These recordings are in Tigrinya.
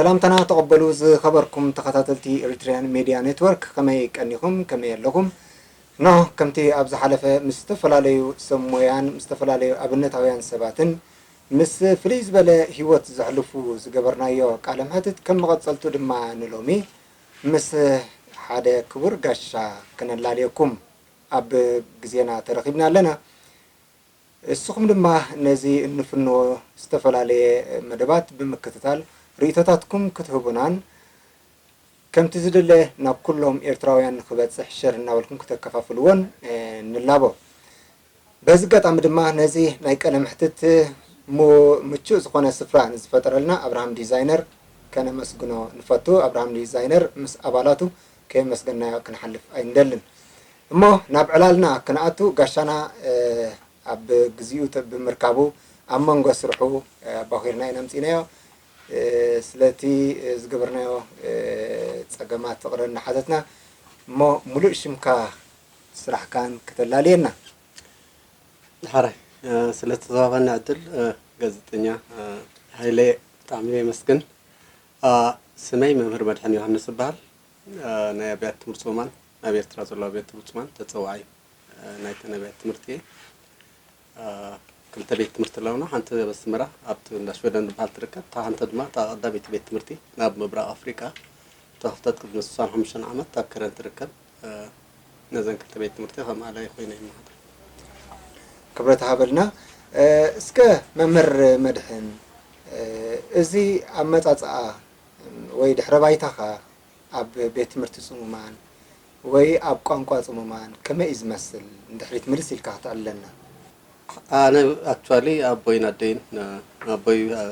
ሰላምታና ተቐበሉ ዝኸበርኩም ተኸታተልቲ ኤሪትሪያን ሜድያ ኔትወርክ፣ ከመይ ቀኒኹም? ከመይ ኣለኹም? ኖ፣ ከምቲ ኣብ ዝሓለፈ ምስ ዝተፈላለዩ ሰብ ሞያን ምስ ዝተፈላለዩ ኣብነታውያን ሰባትን ምስ ፍልይ ዝበለ ህይወት ዘሕልፉ ዝገበርናዮ ቃለ መሕትት ከም መቐጸልቱ ድማ ንሎሚ ምስ ሓደ ክቡር ጋሻ ከነላልየኩም ኣብ ግዜና ተረኺብና ኣለና። እስኹም ድማ ነዚ እንፍንዎ ዝተፈላለየ መደባት ብምክትታል ርእይቶታትኩም ክትህቡናን ከምቲ ዝድለ ናብ ኩሎም ኤርትራውያን ንክበጽሕ ሸር እናበልኩም ክተከፋፍልዎን፣ እ፣ ንላቦ። በዚ ኣጋጣሚ ድማ ነዚ ናይ ቀለ መሕትት ሙ-፣ ምቹእ ዝኾነ ስፍራ ንዝፈጠረልና ኣብርሃም ዲዛይነር ከነመስግኖ ንፈቱ። ኣብርሃም ዲዛይነር ምስ ኣባላቱ ከየመስገናዮ ክንሓልፍ ኣይንደልን። እሞ ናብ ዕላልና ክንኣቱ ጋሻና፣ እ፣ ኣብ ግዚኡ ተ-፣ ብምርካቡ ኣብ መንጎ ስርሑ፣ እ፣ ኣባኺርና ኢና ኣምጺእናዮ። እ፣ ስለቲ፣ እ፣ ዝገበርናዮ፣ እ፣ ጸገማት ይቕረ እናሓተትና እሞ ሙሉእ ሽምካ ስራሕካን ከተላልየና። ሓራይ፣ እ፣ ስለ ዝተዋህበና ዕድል፣ እ፣ ጋዜጠኛ፣ እ፣ ሃይለ ብጣዕሚ የመስግን። እ፣ ስመይ መምህር መድሕን ዮሃንስ እበሃል። እ፣ ናይ ኣብያተ ትምህርቲ ጾማን፣ ኣብ ኤርትራ ዘሎ ኣብያተ ትምህርቲ ጾማን ተጸዋዓይ፣ እ፣ ናይተን ኣብያተ ትምህርቲ እየ። እ፣ ክልተ ቤት ትምህርቲ ኣለውና። ሓንቲ ኣብ ኣስመራ ኣብቲ እንዳ ሽወደን ዝበሃል ትርከብ፣ እታ ሓንቲ ድማ እታ ቀዳመይቲ ቤት ትምህርቲ ናብ ምብራቕ ኣፍሪቃ ተኸፍተት ቅድሚ ስሳን ሓሙሽተን ዓመት ኣብ ከረን ትርከብ። እ፣ ነዘን ክልተ ቤት ትምህርቲ ከም ኣላይ ኮይነ ይመሃር። ክብረት ሃበልና። እ፣ እስከ መምህር መድሕን፣ እ፣ እዚ ኣመጻጽኣ ወይ ድሕረ ባይታኻ ኣብ ቤት ትምህርቲ ጽሙማን ወይ ኣብ ቋንቋ ጽሙማን ከመይ እዩ ዝመስል? ንድሕሪት ምልስ ኢልካ ከተዕልለና። ኣነ ኣክቹዋሊ ኣቦይን ኣደይን፣ እ፣ ኣቦይ፣ እ፣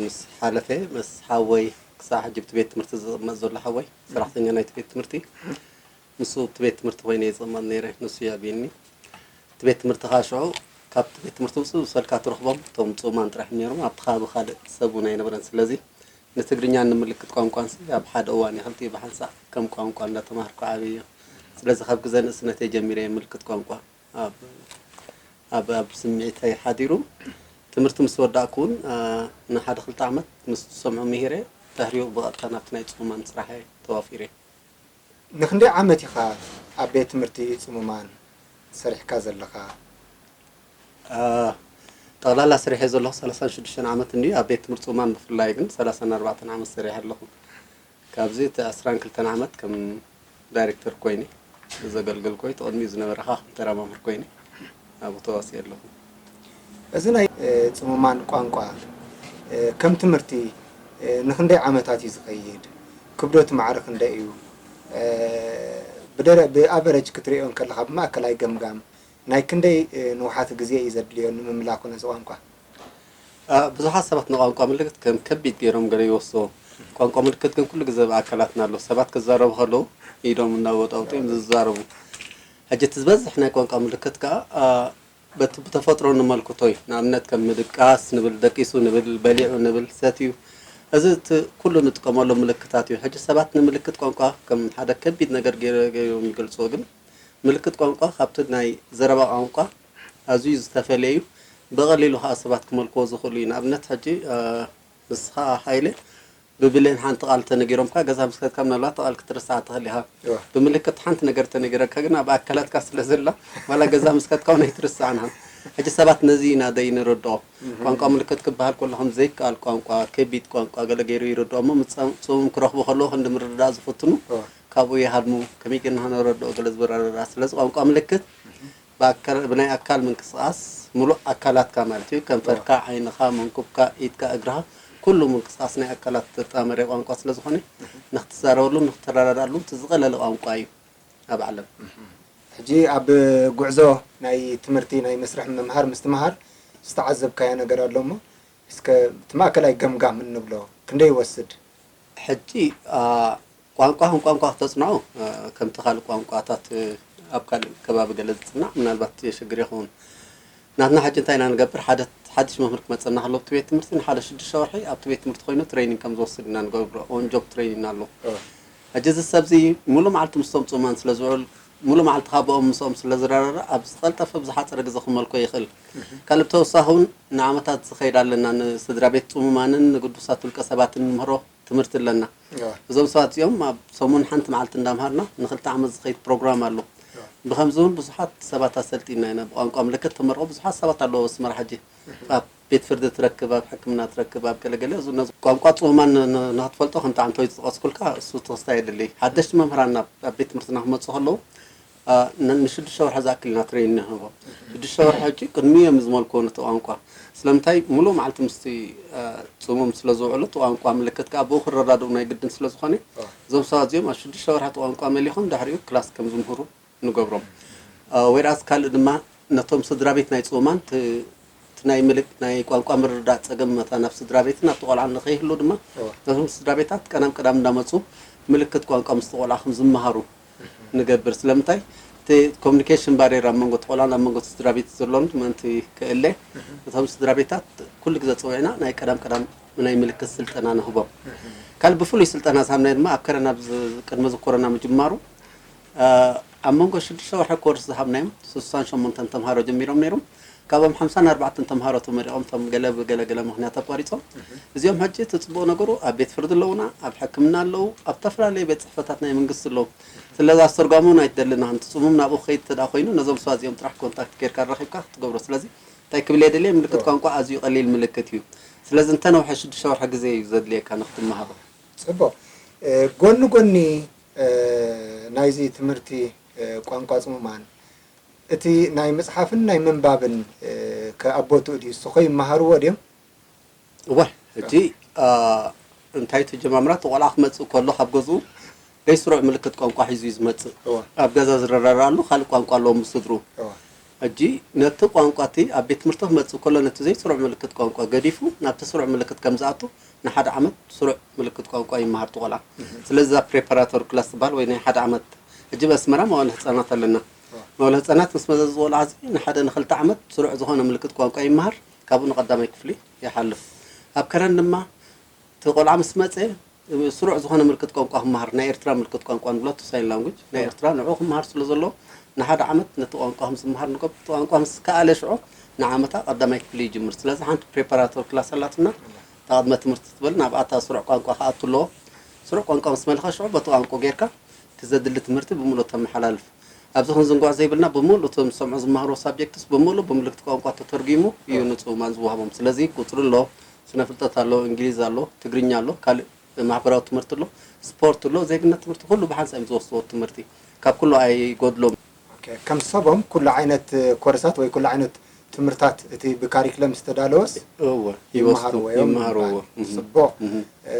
ምስ ሓለፈ፣ ምስ ሓወይ ክሳዕ ሕጂ ኣብቲ ቤት ትምህርቲ ዝቕመጥ ዘሎ ሓወይ፣ ሰራሕተኛ ናይቲ ቤት ትምህርቲ፣ ንሱ ኣብቲ ቤት ትምህርቲ ኮይነ እየ ዝቕመጥ ነይረ፣ ንሱ እዩ ኣብዩኒ። እቲ ቤት ትምህርቲ ከዓ ሽዑ ካብቲ ቤት ትምህርቲ ውፅእ ዝበልካ ትረኽቦም እቶም ፅኡማን ጥራሕ እዮም ነይሮም። ኣብቲ ከባቢ ካልእ ሰብ እውን ኣይነበረን። ስለዚ ንትግርኛን ንምልክት ቋንቋን ሲ ኣብ ሓደ እዋን እየ ክልቲኡ ብሓንሳእ ከም ቋንቋ እንዳተማሃርኩ ዓብየ። ስለዚ ካብ ግዘ ንእስነተይ ጀሚረ እየ ምልክት ቋንቋ ኣብ ኣብ ኣብ ስምዒተይ ሓዲሩ። ትምህርቲ ምስ ወዳእኩ እውን፣ እ፣ ንሓደ ክልተ ዓመት ምስ ዝሰምዑ ምሂረ፣ ድሕሪኡ ብቐጥታ ናብቲ ናይ ፅሙማን ስራሐይ ተዋፊረ። ንክንደይ ዓመት ኢኻ ኣብ ቤት ትምህርቲ ጽሙማን ሰሪሕካ ዘለኻ? አ፣ ጠቕላላ ሰሪሐ ዘለኹ ሰላሳን ሽዱሽተን ዓመት እንድዩ። ኣብ ቤት ትምህርቲ ጽሙማን ብፍላይ ግን ሰላሳን ኣርባዕተን ዓመት ሰሪሐ ኣለኹ። ካብዚ እቲ ዕስራን ክልተን ዓመት ከም ዳይሬክተር ኮይነ ዘገልገልኩ፣ እቲ ቅድሚኡ ዝነበረ ኸኣ ከም ተራ መምህር ኮይነ ኣብኡ ተዋሲኤ ኣለኹ። እዚ ናይ፣ እ፣ ጽሙማን ቋንቋ፣ እ፣ ከም ትምህርቲ፣ እ፣ ንኽንደይ ዓመታት እዩ ዝኸይድ? ክብደቱ ማዕረ ክንደይ እዩ? እ፣ ብደረ-፣ ብኣቨረጅ ክትርእዮ እንከለኻ፣ ብማእከላይ ገምጋም ናይ ክንደይ፣ እ፣ ንውሓት ግዜ እዩ ዘድልዮ ንምምላኹ ነዚ ቋንቋ? አ፣ ብዙሓት ሰባት ንቋንቋ ምልክት ከም ከቢድ ገይሮም ገለ ይወስድዎ። ቋንቋ ምልክት ግን ኩሉ ግዜ ኣብ ኣካላትና ኣሎ። ሰባት ክዛረቡ ከለዉ ኢዶም እናወጣውጡ እዮም ዝዛረቡ። ሕጂ እቲ ዝበዝሕ ናይ ቋንቋ ምልክት ከኣ፣ አ፣ በቲ ብተፈጥሮ ንመልክቶ እዩ። ንኣብነት ከም ምድቃስ ንብል፣ ደቂሱ ንብል፣ በሊዑ ንብል፣ ሰትዩ። እዚ እቲ ኩሉ ንጥቀመሎም ምልክታት እዩ። ሕጂ ሰባት ንምልክት ቋንቋ ከም ሓደ ከቢድ ነገር ገይረ-፣ ገይሮም ይገልጽዎ። ግን ምልክት ቋንቋ ካብቲ ናይ ዘረባ ቋንቋ ኣዝዩ ዝተፈለየ እዩ። ብቐሊሉ ከኣ ሰባት ክመልክዎ ዝኽእሉ እዩ። ንኣብነት ሕጂ፣ አ፣ ንስኻ ሃይለ ብብሌን ሓንቲ ቃል ተነጊሮምካ ገዛ ምስ ከድካ ምናልባት እታ ቃል ክትርስዓ ትኽእል ኢኻ። እወ። ብምልክት ሓንቲ ነገር ተነጊረካ ግን ኣብ ኣካላትካ ስለ ዘላ ዋላ ገዛ ምስ ከድካ እውን ኣይትርስዓን ኢኻ። ሕጂ ሰባት ነዚ ኢና ደይንርድኦ። እህ። ቋንቋ ምልክት ክበሃል ከሎ ከም ዘይከኣል ቋንቋ፣ ከቢድ ቋንቋ ገለ ገይሩ ይርድኦ እሞ ምስ ጸም-፣ ጽሙም ክረኽቡ ከለዉ ክንዲ ምርድዳእ ዝፍትኑ እወ። ካብኡ ይሃድሙ። ከመይ ጌርና ከነረድኦ ገለ ዝበለ ኣረዳድኣ። ስለዚ ቋንቋ ምልክት እህ። ብኣካል፣ ብናይ ኣካል ምንቅስቓስ ምሉእ ኣካላትካ ማለት እዩ። ከንፈርካ፣ እወ። ዓይንኻ፣ መንኩብካ፣ ኢድካ፣ እግርኻ፣ ኩሉ ምንቅስቓስ ናይ ኣካላት ተጣመረ ቋንቋ ስለ ዝኾነ፣ እህ። ንኽትዛረበሉ፣ ንኽትረዳዳሉ እቲ ዝቐለለ ቋንቋ እዩ ኣብ ዓለም። እህ። ሕጂ ኣብ ጉዕዞ ናይ ትምህርቲ፣ ናይ መስርሕ ምምሃር ምስትምሃር ዝተዓዘብካዮ ነገር ኣሎ እሞ፣ እስከ እቲ ማእከላይ ገምጋም እንብሎ ክንደይ ይወስድ? ሕጂ፣ አ፣ ቋንቋ ከም ቋንቋ ክተጽንዖ፣ እ፣ ከምቲ ካልእ ቋንቋታት፣ እ፣ ኣብ ካልእ ከባቢ ገለ ዝጽናዕ ምናልባት የሸግር ይኸውን። ናትና ሕጂ እንታይ ኢና ንገብር? ሓደ ሓድሽ መምህር ክመጸና ከሎ ኣብቲ ቤት ትምህርቲ ንሓደ ሽዱሽተ ወርሒ ኣብቲ ቤት ትምህርቲ ኮይኑ ትሬኒንግ ከም ዝወስድ ኢና ንገብሮ። ኦን ጆብ ትሬኒንግ ኣሎ። እ። ሕጂ እዚ ሰብዚ ሙሉእ መዓልቲ ምስቶም ጽሙማን ስለ ዝውዕል ሙሉእ መዓልቲ ካብኦም ምስኦም ስለ ዝረዳዳእ፣ ኣብ ዝቐልጠፈ ብዝሓጸረ ግዜ ክመልኮ ይኽእል። ካልእ ብተወሳኺ እውን ንዓመታት ዝኸይድ ኣለና፣ ንስድራ ቤት ጽሙማንን ንግዱሳት ውልቀ ሰባትን ንምህሮ ትምህርቲ ኣለና። እዞም ሰባት እዚኦም ኣብ ሰሙን ሓንቲ መዓልቲ እንዳምሃርና ንክልተ ዓመት ዝኸይድ ፕሮግራም ኣሎ። ብኸምዚ እውን ብዙሓት ሰባት ኣሰልጢና ኢና። ብቋንቋ ምልክት ተመርቑ ብዙሓት ሰባት ኣለዉ ኣብ ኣስመራ ሕጂ። ኣብ ቤት ፍርዲ ትረክብ፣ ኣብ ሕክምና ትረክብ፣ ኣብ ገለገለ፣ እዚ ነዚ ቋንቋ ጽሙማን ን-፣ ን-፣ ንኽትፈልጦ፣ ከምቲ ዓንተወይ ዝጠቐስኩልካ፣ እሱ ትኽስታ የድሊ። ሓደሽቲ መምህራን ናብ፣ ኣብ ቤት ትምህርትና ክመጹ ከለዉ፣ ኣ፣ ን-፣ ንሽዱሽተ ወርሒ ዝኣክል ኢና ትሬኒንግ ንህቦም። ሽዱሽተ ወርሒ ሕጂ ቅድሚ እዮም ዝመልክዎ ነቲ ቋንቋ። ስለምንታይ? ሙሉእ መዓልቲ ምስቲ፣ ኣ፣ ጽሙም ስለ ዝውዕሉ፣ እቲ ቋንቋ ምልክት ከኣ ብኡ ክረዳድኡ ናይ ግድን ስለ ዝኾነ፣ እዞም ሰባት እዚኦም ኣብ ሽዱሽተ ወርሒ እቲ ቋንቋ መሊኾም፣ ድሕሪኡ ክላስ ከም ዝምህሩ ንገብሮም። አ፣ ወይራስ ካልእ ድማ ነቶም ስድራ ቤት ናይ ጽሙማን ት-፣ እቲ ናይ ምልክ-፣ ናይ ቋንቋ ምርዳእ ጸገም መታን ናብ ስድራ ቤትን ኣብቲ ቆልዓ ንኸይህሉ ድማ እወ። ነቶም ስድራ ቤታት ቀዳም ቀዳም እንዳመጹ ምልክት ቋንቋ ምስቲ ቆልዓ ከም ዝመሃሩ ንገብር። ስለምንታይ? እቲ ኮሚኒኬሽን ባሪየር ኣብ መንጎ እቲ ቆልዓን ኣብ መንጎ እቲ ስድራ ቤት ዘሎን ምእንቲ ክእለ፣ እቶም ስድራ ቤታት ኩሉ ግዜ ጸዊዕና ናይ ቀዳም ቀዳም ናይ ምልክት ስልጠና ንህቦም። ካልእ ብፍሉይ ስልጠና ዝሃብናዮ ድማ ኣብ ከረን ኣብ ዝ-፣ ቅድሚ እዚ ኮሮና ምጅማሩ እ፣ ኣብ መንጎ ሽዱሽተ ወርሒ ኮርስ ዝሃብናዮም ስሳን ሸሞንተን ተምሃሮ ጀሚሮም ነይሮም። ካብኦም ሓምሳን ኣርባዕተን ተምሃሮ ተመሪቖም፣ እቶም ገለ ብገለ ገለ ምኽንያት ኣቋሪጾም። እዚኦም ሕጂ እቲ ጽቡቕ ነገሩ ኣብ ቤት ፍርዲ ኣለዉና፣ ኣብ ሕክምና ኣለዉ፣ ኣብ ዝተፈላለዩ ቤት ጽሕፈታት ናይ መንግስቲ ኣለዉ። ስለዚ ኣስተርጓሚ እውን ኣይትደልን ኢኻ። እቲ ጽሙም ናብኡ ክኸይድ እንተ ደኣ ኮይኑ፣ ነዞም ሰባት እዚኦም ጥራሕ ኮንታክት ጌርካ ረኺብካ ክትገብሮ። ስለዚ እንታይ ክብል እየ ደልየ፣ ምልክት ቋንቋ ኣዝዩ ቀሊል ምልክት እዩ። ስለዚ እንተ ነውሐ ሽዱሽተ ወርሒ ግዜ እዩ ዘድልየካ ንክትመሃሮ። ጽቡቕ። እ፣ ጎኒ ጎኒ፣ እ፣ ናይዚ ትምህርቲ፣ እ፣ ቋንቋ ጽሙማን፣ እቲ ናይ ምጽሓፍን ናይ ምንባብን፣ እ፣ ከ ኣብ ቦትኡ ድዩ? እሱ ኸ ይመሃርዎ ድዮም? እወ፣ ሕጂ፣ እ፣ እንታይ እቲ ጀማምራ፣ እቲ ቆልዓ ክመጽእ ከሎ ካብ ገዝኡ ናይ ስሩዕ ምልክት ቋንቋ ሒዙ እዩ ዝመጽእ። እወ። ኣብ ገዛ ዝረዳድኣሉ ካልእ ቋንቋ ኣለዎም ምስ ስድርኡ። እወ። ሕጂ ነቲ ቋንቋ እቲ ኣብ ቤት ትምህርቲ ክመጽእ ከሎ ነቲ ዘይስሩዕ ምልክት ቋንቋ ገዲፉ ናብቲ ስሩዕ ምልክት ከም ዝኣቱ ንሓደ ዓመት ስሩዕ ምልክት ቋንቋ ይመሃር እቲ ቆልዓ። ስለዚ እዛ ፕሬፓራቶሪ ክላስ ትበሃል ወይ ናይ ሓደ ዓመት፣ ሕጂ ኣብ ኣስመራ መዋእለ ህጻናት ኣለና። መዋእለ ህጻናት ምስ መዘ እዚ ቆልዓ እዚ ንሓደ ንክልተ ዓመት ስሩዕ ዝኾነ ምልክት ቋንቋ ይመሃር፣ ካብኡ ንቐዳማይ ክፍሊ ይሓልፍ። ኣብ ከረን ድማ እቲ ቆልዓ ምስ መጸ ስሩዕ ዝኾነ ምልክት ቋንቋ ክመሃር፣ ናይ ኤርትራ ምልክት ቋንቋ ንብሎ፣ እቲ ሳይን ላንጉጅ ናይ ኤርትራ ንዕኡ ክመሃር ስለ ዘለዎ ንሓደ ዓመት ነቲ ቋንቋ ከም ዝመሃር ንገብር። እቲ ቋንቋ ምስ ከኣለ ሽዑ ንዓመታ ቀዳማይ ክፍሊ ይጅምር። ስለዚ ሓንቲ ፕሬፓራቶሪ ክላስ ኣላትና፣ እታ ቅድመ ትምህርቲ ትበል፣ ናብኣታ ስሩዕ ቋንቋ ክኣቱ ኣለዎ። ስሩዕ ቋንቋ ምስ መልኸ ሽዑ በቲ ቋንቋ ጌርካ እቲ ዘድሊ ትምህርቲ ብምሉእ ተመሓላልፍ። ኣብዚ ክንዝንግዖ ዘይብልና ብምሉእ እቶም ዝሰምዑ ዝመሃርዎ ሳብጀክትስ ብምሉእ ብምልክት ቋንቋ ተተርጒሙ እዩ ንጽሙማን ዝወሃቦም። ስለዚ ቁጽሪ ኣሎ፣ ስነ ፍልጠት ኣሎ፣ እንግሊዝ ኣሎ፣ ትግርኛ ኣሎ፣ ካልእ ማሕበራዊ ትምህርቲ ኣሎ፣ ስፖርት ኣሎ፣ ዜግነት ትምህርቲ፣ ኩሉ ብሓንሳእ እዮም ዝወስድዎ ትምህርቲ። ካብ ኩሉ ኣይጎድሎም። ኦኬ፣ ከም ሰቦም ኩሉ ዓይነት ኮርሳት ወይ ኩሉ ዓይነት ትምህርታት እቲ ብካሪክለም ዝተዳለወስ እወ፣ ይወስዱ፣ ይመሃርዎ እዮም ይመሃርዎ። ይበሃል። እህ። ጽቡቕ። እህ። እ፣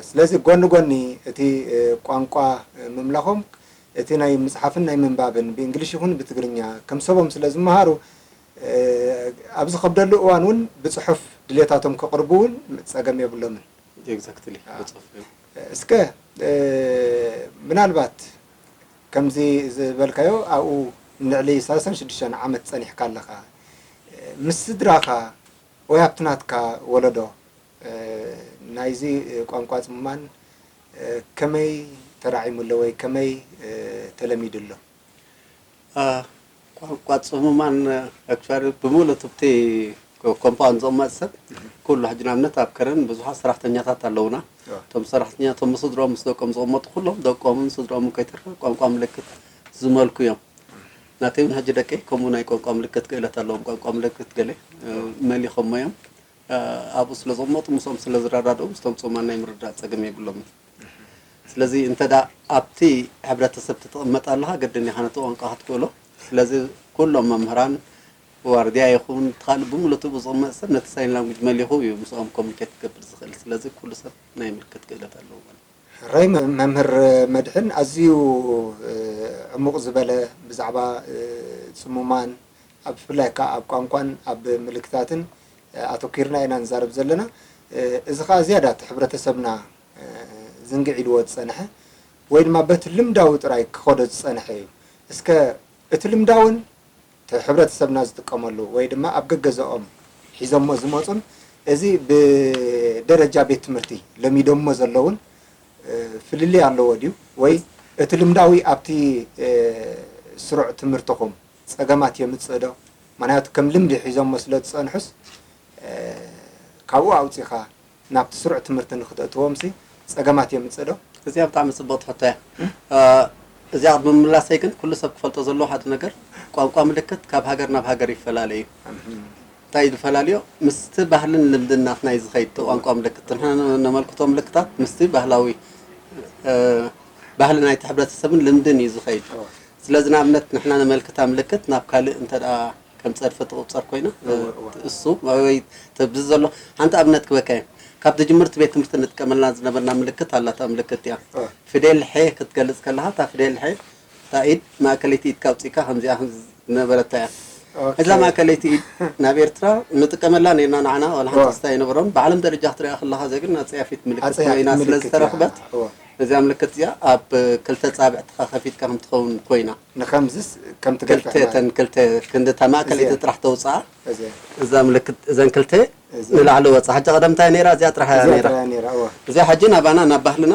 ስለዚ ጎኒ ጎኒ እቲ፣ እ፣ ቋንቋ ምምላኾም እቲ ናይ ምጽሓፍን ናይ ምንባብን ብእንግሊሽ ይኹን ብትግርኛ ከም ሰቦም ስለ ዝመሃሩ፣ እ፣ ኣብ ዝኸብደሉ እዋን እውን ብጽሑፍ ድሌታቶም ከቕርቡ እውን ጸገም የብሎምን። ኤግዛክትሊ፣ ኣዎ። ብጽሑፍ እዩ። እስከ፣ እ፣ ምናልባት ከምዚ ዝበልካዮ ኣብኡ ንልዕሊ ሰላሳን ሽዱሽተን ዓመት ጸኒሕካ ኣለኻ። ምስ ስድራኻ ወይ ኣብቲ ናትካ ወለዶ፣ እ፣ ናይዚ ቋንቋ ጽሙማን፣ እ፣ ከመይ ተራዒሙ ኣሎ ወይ ከመይ፣ እ፣ ተለሚዱ ኣሎ? አ፣ ቋንቋ ጽሙማን፣ ኣክቹዋሊ፣ ብምሉእ ትብቲ ኮ-፣ ኮምፓውንድ ዝቕመጥ ሰብ፣ ኩሉ ሕጂ ንኣብነት ኣብ ከረን ብዙሓት ሰራሕተኛታት ኣለዉና። እዋ። እቶም ሰራሕተኛ፣ እቶም ምስ ስድርኦም ምስ ደቆም ዝቕመጡ ኩሎም ደቆምን ስድርኦምን ከይተርፈ ቋንቋ ምልክት ዝመልኩ እዮም። ናተይ እውን ሕጂ ደቀይ ከምኡ ናይ ቋንቋ ምልክት ክእለት ኣለዎም። ቋንቋ ምልክት ገለ፣ እ፣ መሊኾሞ እዮም። እ፣ ኣብኡ ስለ ዝቕመጡ ምስኦም ስለ ዝረዳድኡ ምስቶም ጽሙማን ናይ ምርዳእ ጸገም የብሎምን። ስለዚ እንተ ደኣ ኣብቲ ሕብረተሰብ ትቕመጥ ኣለኻ፣ ግድን ኢኻ ነቲ ቋንቋ ክትክእሎ። ስለዚ ኩሎም መምህራን፣ ዋርድያ ይኹን፣ ካልእ ብምሉእ እቲ ብዝቕመጥ ሰብ ነቲ ሳይን ላንጉጅ መሊኹ እዩ ምስኦም ኮሙኒኬት ክገብር ዝኽእል። ስለዚ ኩሉ ሰብ ናይ ምልክት ክእለት ኣለዎ ማለት እዩ። ራይ መ-፣ መምህር መድሕን፣ ኣዝዩ፣ እ፣ ዕሙቕ ዝበለ ብዛዕባ፣ እ፣ ጽሙማን፣ ኣብ ብፍላይ ከኣ ኣብ ቋንቋን ኣብ ምልክታትን፣ እ፣ ኣተኲርና ኢና ንዛረብ ዘለና። እ፣ እዚ ከኣ ዝያዳ እቲ ሕብረተሰብና፣ እ፣ ዝንግዕ ኢልዎ ዝጸንሐ ወይ ድማ በቲ ልምዳዊ ጥራይ ክኸዶ ዝጸንሐ እዩ። እስከ እቲ ልምዳውን እቲ ሕብረተሰብና ዝጥቀመሉ ወይ ድማ ኣብ ገገዝኦም ሒዞሞ ዝመጹን እዚ ብደረጃ ቤት ትምህርቲ ለሚዶሞ ዘለውን፣ እ፣ ፍልልይ ኣለዎ ድዩ? ወይ እቲ ልምዳዊ ኣብቲ፣ እ፣ ስሩዕ ትምህርትኹም ጸገማት የምጽእ ዶ? ምኽንያቱ ከም ልምዲ ሒዞሞ ስለ ዝጸንሑስ፣ እ፣ ካብኡ ኣውጺኻ ናብቲ ስሩዕ ትምህርቲ ንኽተእትዎም ሲ ጸገማት የምጽእ ዶ? እዚኣ ብጣዕሚ ጽብቕቲ ሕቶ እያ። እ፣ እዚኣ ቅድሚ ምምላሰይ ግን ኩሉ ሰብ ክፈልጦ ዘለዎ ሓደ ነገር፣ ቋንቋ ምልክት ካብ ሃገር ናብ ሃገር ይፈላለ እዩ። እንታይ እዩ ዝፈላለዮ? ምስቲ ባህልን ልምድን ናትና እዩ ዝኸይድ። እቲ ቋንቋ ምልክት፣ ንሕና ነ-፣ ነመልክቶ ምልክታት ምስቲ ባህላዊ፣ እ፣ ባህሊ ናይቲ ሕብረተሰብን ልምድን እዩ ዝኸይድ። እወ። ስለዚ ንኣብነት ንሕና ነመልክታ ምልክት ናብ ካልእ እንተ ደኣ ከም ጸድፊ ትቑጸር ኮይና፣ እወ፣ እወ። እሱ ወይ ተብዚ ዘሎ ሓንቲ ኣብነት ክበካ እየ። ካብ ትጅምርቲ ቤት ትምህርቲ ንጥቀመላ ዝነበርና ምልክት ኣላታ ምልክት እያ። እወ። ፊደል ሐ ክትገልጽ ከለኻ፣ እታ ፊደል ሐ፣ እታ ኢድ ማእከለይቲ ኢድካ ኣውጺእካ ከምዚኣ ከም ዝነበረታ እያ። ኦኬ። እዛ ማእከለይቲ ኢድ ናብ ኤርትራ ንጥቀመላ ነርና ንዓና፣ ዋላ ሓንቲ እወ። ክስታይ ኣይነበሮን። ብዓለም ደረጃ ክትሪኣ ከለኻ፣ እዚኣ ግን ኣጸያፊት ምልክት ኣጸያፊት ኮይና ስለ ምልክት እያ። ዝተረኽበት፣ እወ። እዚኣ ምልክት እዚኣ ኣብ ክልተ ጻብዕትኻ ከፊትካ ከም ትኸውን ኮይና። ንኸምዝስ ከም ትገፍሕ ክልተ፣ ማለት። እተን ክልተ ክንዲ እታ ማእከለይቲ እዚኣ። ጥራሕ ተውጽኣ። እዚኣ። እዛ ምልክት፣ እዘን ክልተ እዚኣ። ንላዕሊ ወጻ። ሕጂ ቀደም እንታይ ነይራ? እዚኣ ጥራሕ እያ እዚኣ ነይራ። ጥራሕ እያ ነይራ፣ እወ። እዚኣ ሕጂ ናባና፣ ናብ ባህልና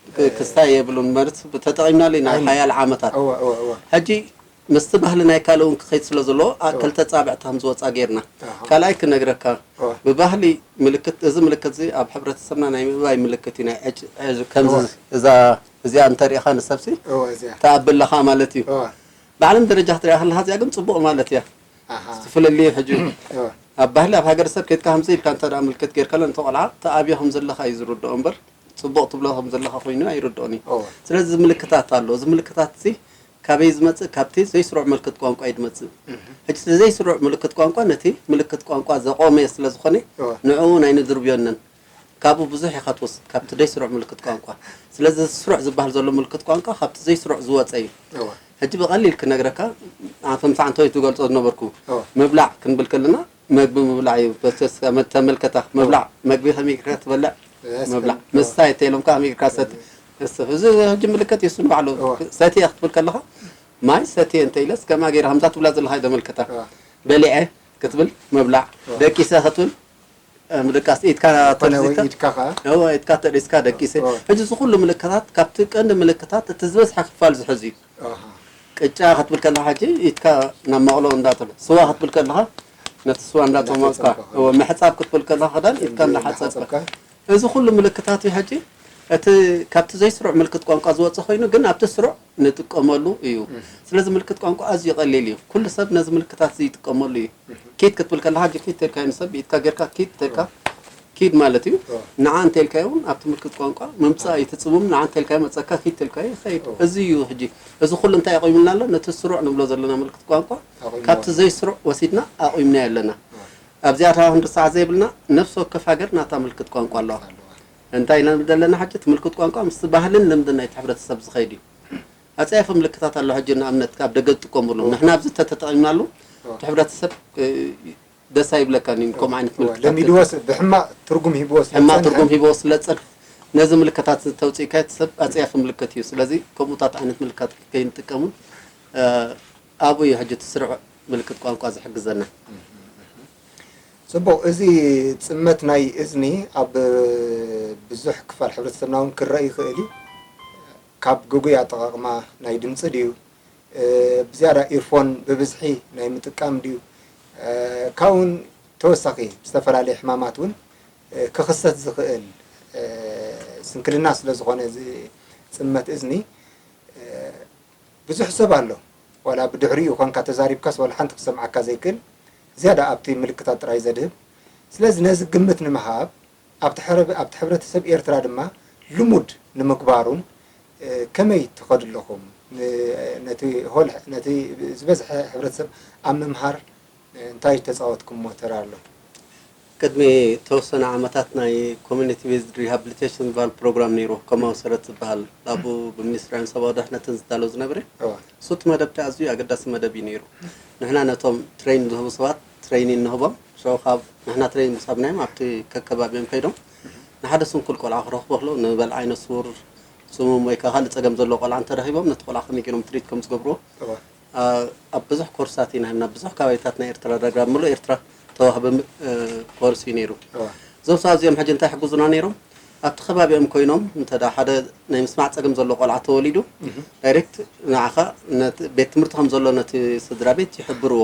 ክ-፣ ክስታይ የብሉን። መርስ ተጠቒምናሉ ኢና ኣይነ-፣ ሓያል ዓመታት። እወ፣ እወ፣ እወ። ሕጂ ምስቲ ባህሊ ናይ ካልእ እውን ክኸይድ ስለ ዘለዎ፣ ኣ-፣ እወ። ክልተ ጻብዕቲ ከም ዝወጻ ጌርና። ኣሃ። ካልኣይ ክነግረካ፣ እወ። ብባህሊ ምልክት፣ እዚ ምልክት እዚ ኣብ ሕብረተሰብና ናይ ምእባይ ምልክት እዩ። ናይ ዕጭ-፣ ዕጭ-፣ ከምዚ እወ። እዛ፣ እዚኣ እንተሪኢኻ ንሰብሲ እወ፣ እዚኣ። ትኣቢ ኣለኻ ማለት እዩ። እወ። ብዓለም ደረጃ ክትሪኣ ከለኻ እዚኣ ግን ጽቡቕ ማለት እያ። ኣሃ። እቲ ፍልልዩ ሕጂ እወ። ኣብ ባህሊ ኣብ ሃገረሰብ ኬድካ ከምዚ ኢልካ እንተ ደኣ ምልክት ጌርካለን፣ እቲ ቆልዓ ትኣብዮ ከም ዘለኻ እዩ ዝርድኦ እምበር፣ ጽቡቕ ትብሎ ከም ዘለኻ ኮይኑ ኣይርድኦን እዩ። እወ። ስለዚ እዚ ምልክታት ኣሎ። እዚ ምልክታት እዚ ካበይ ዝመጽእ? ካብቲ ዘይስሩዕ ምልክት ቋንቋ እዩ ዝመጽእ። እህ። ሕጂ እቲ ዘይስሩዕ ምልክት ቋንቋ ነቲ ምልክት ቋንቋ ዘቖመ ስለ ዝኾነ፣ እወ። ንዕኡ ናይ ንድርብዮነን። ካብኡ ብዙሕ ኢኻ ትወስድ፣ ካብቲ ዘይስሩዕ ምልክት ቋንቋ። ስለዚ ስሩዕ ዝበሃል ዘሎ ምልክት ቋንቋ ካብቲ ዘይስሩዕ ዝወጸ እዩ። እወ። ሕጂ ብቐሊል ክነግረካ፣ ኣንተ ምሳዕ እንተ ትገልጾ ዝነበርኩ፣ እወ። ምብላዕ ክንብል ከለና፣ መግቢ ምብላዕ እዩ። በተስ-፣ መ-፣ ተመልከታ፣ ምብላዕ፣ መግቢ ከመይ ጌርካ ትበልዕ? እስ-፣ ምብላዕ። ከም-፣ ምስታይ ተይሎምካ ከመይ ጌርካ ሰቲ-፣ እስ-፣ እዚ ሕጂ ምልክት እዩ፣ እሱ ንባዕሉ። እወ። ሰትየ ክትብል ከለኻ፣ ማይ ሰትየ እንተ ኢለስ፣ ከምኣ ጌረ፣ ከምዛ ትብላ ዘለኻ እዩ ተመልከታ። እወ። በሊዐ ክትብል ምብላዕ። እወ። ደቂሰ ክትብል፣ እ፣ ምድቃስ ኢድካ ኮነ ወይ ተርዚካ። ኢድካ ኸዓ? እወ፣ ኢድካ ተሪዝካ ደቂሰ። እወ። ሕጂ እዚ ኩሉ ምልክታት፣ ካብቲ ቀንዲ ምልክታት እቲ ዝበዝሐ ክፋል ዝሕዝ እዩ። ኣሃ። ቅጫ ክትብል ከለኻ ሕጂ ኢድካ ናብ መቕሎ እንዳተሎ፣ ስዋ ክትብል ከለኻ ነቲ ስዋ እንዳተመልካ፣ እንዳሓጸብካ። እወ፣ ምሕጻብ ክትብል ከለኻ ክዳን ኢድካ እንዲ እንዳሓጸብካ። እንዳሓጸብካ። እዚ ኩሉ ምልክታት እዩ። ሕጂ እቲ ካብቲ ዘይስሩዕ ምልክት ቋንቋ ዝወጽእ ኮይኑ፣ ግን ኣብቲ ስሩዕ ንጥቀመሉ እዩ። እህ። ስለዚ ምልክት ቋንቋ ኣዝዩ ቀሊል እዩ። ኩሉ ሰብ ነዚ ምልክታት እዚ ይጥቀመሉ እዩ። እህ። ኪድ ክትብል ከለኻ፣ ሕጂ ኪድ ተልካዮ ንሰብ ብኢድካ ጌርካ ኪድ ተልካ፣ ኪድ ማለት እዩ። እወ። ንዓ እንተልካዮ እውን ኣብቲ ምልክት ቋንቋ ምምጻእ እዩ። እቲ ጽሙም ንዓ እንተልካዮ መጸካ፣ ኪድ ተልካዮ ይኸይድ። እወ። እዚ እዩ ሕጂ። እዚ ኩሉ እንታይ ኣቑሙልና ኣሎ? ነቲ ስሩዕ ንብሎ ዘለና ምልክት ቋንቋ ኣቑምዎ። ካብቲ ዘይስሩዕ ወሲድና ኣቑምናዮ ኣለና። እወ። ኣብዚኣ ክንርስዓ ዘይብልና፣ ነፍሲ ወከፍ ሃገር ናታ ምልክት ቋንቋ ኣለዋ። ኣለዋ። እንታይ ኢና ንብል ዘለና ሕጂ? እቲ ምልክት ቋንቋ ምስቲ ባህልን ልምድን ናይቲ ሕብረተሰብ ዝኸይድ እዩ። ኣጸያፊ ምልክታት ኣሎ። ሕጂ ንኣብነት ኣብ ደገ ዝጥቀሙሉ፣ እወ። ንሕና ኣብዚ ተተጠቒምናሉ፣ እወ። እቲ ሕብረተሰብ፣ እ፣ ደስ ኣይብለካን እዩ፣ ከምኡ ዓይነት እወ። ምልክታት ለሚድዎ ተጠ-፣ ስ-፣ ብሕማቕ ትርጉም ሂብዎ ስለ ሕማቕ ዝጸንሐ። ትርጉም ሂብዎ ስለ ዝጸንሐ፣ ነዚ ምልክታት እዚ ተውጺእካ እቲ ሰብ ኣጸያፊ ምልክት እዩ። ስለዚ ከምኡታት ዓይነት ምልክታት ከይንጥቀሙን፣ እ፣ ኣብኡ እዩ ሕጂ እቲ ስሩዕ ምልክት ቋንቋ ዝሕግዘና። ጽቡቕ፣ እዚ ጽመት ናይ እዝኒ ኣብ ብዙሕ ክፋል ሕብረተሰብና እውን ክረአ ይኽእል እዩ። ካብ ግጉይ ኣጠቓቕማ ናይ ድምጺ ድዩ? እ፣ ብዝያዳ ኢርፎን ብብዝሒ ናይ ምጥቃም ድዩ? እ፣ ካብኡን ተወሳኺ ብዝተፈላለየ ሕማማት እውን፣ እ፣ ክኽሰት ዝኽእል፣ እ፣ ስንክልና ስለ ዝኾነ እዚ ጽመት እዝኒ፣ እ፣ ብዙሕ ሰብ ኣሎ። ዋላ ብድሕሪኡ ኮንካ ተዛሪብካስ ዋላ ሓንቲ ክሰምዓካ ዘይክእል፣ ዝያዳ ኣብቲ ምልክታት ጥራይ ዘድህብ። ስለዚ ነዚ ግምት ንምሃብ፣ ኣብቲ ሕረ-፣ ኣብቲ ሕብረተሰብ ኤርትራ ድማ ልሙድ ንምግባሩን፣ እ፣ ከመይ ትኸዱ ኣለኹም? ን-፣ ነቲ ሆል-፣ ነቲ ዝበዝሐ ሕብረተሰብ ኣብ ምምሃር እንታይ ዝተጻወትኩምዎ ተራ ኣሎ? ቅድሚ ተወሰነ ዓመታት ናይ ኮሚኒቲ ቤዝድ ሪሃብሊቴሽን ዝበሃል ፕሮግራም ነይሩ፣ ከማዊ ሰረት ዝበሃል፣ ኣብኡ ብሚኒስትሪ ሰብኣዊ ድሕነትን ዝዳሎ ዝነበረ። እዋ። እሱ እቲ መደብ እቲ ኣዝዩ ኣገዳሲ መደብ እዩ ነይሩ። ንሕና ነቶም ትሬን ዝህቡ ሰባት ትሬኒን ንህቦም። ሽዑ ካብ ንሕና ትሬን ምስ ሃብናዮም ኣብቲ ከከባቢኦም ከይዶም ንሓደ ስንኩል ቆልዓ ክረኽቦ ከለዉ ንበልዓይነ ስውር፣ ጽሙም ወይ ከዓ ካልእ ጸገም ዘለዎ ቆልዓ እንተረኺቦም ነቲ ቆልዓ ከመይ ገይሮም ትሪት ከም ዝገብርዎ እዋ። ኣ-፣ ኣብ ብዙሕ ኮርሳት ኢና ሂብና፣ ብዙሕ ከባቢታት ናይ ኤርትራ፣ ዳርጋ ኣብ ምሉእ ኤርትራ ተዋህበ ም-፣ እ፣ ኮርስ እዩ ነይሩ። እዋ። እዞም ሰባት እዚኦም ሕጂ እንታይ ይሕግዙና ነይሮም? ኣብቲ ከባቢኦም ኮይኖም እንተ ሓደ ናይ ምስማዕ ጸገም ዘለዎ ቆልዓ ተወሊዱ ዳይሬክት ንዓኻ ቤት ትምህርቲ ከም ዘሎ ነቲ ስድራ ቤት ይሕብርዎ።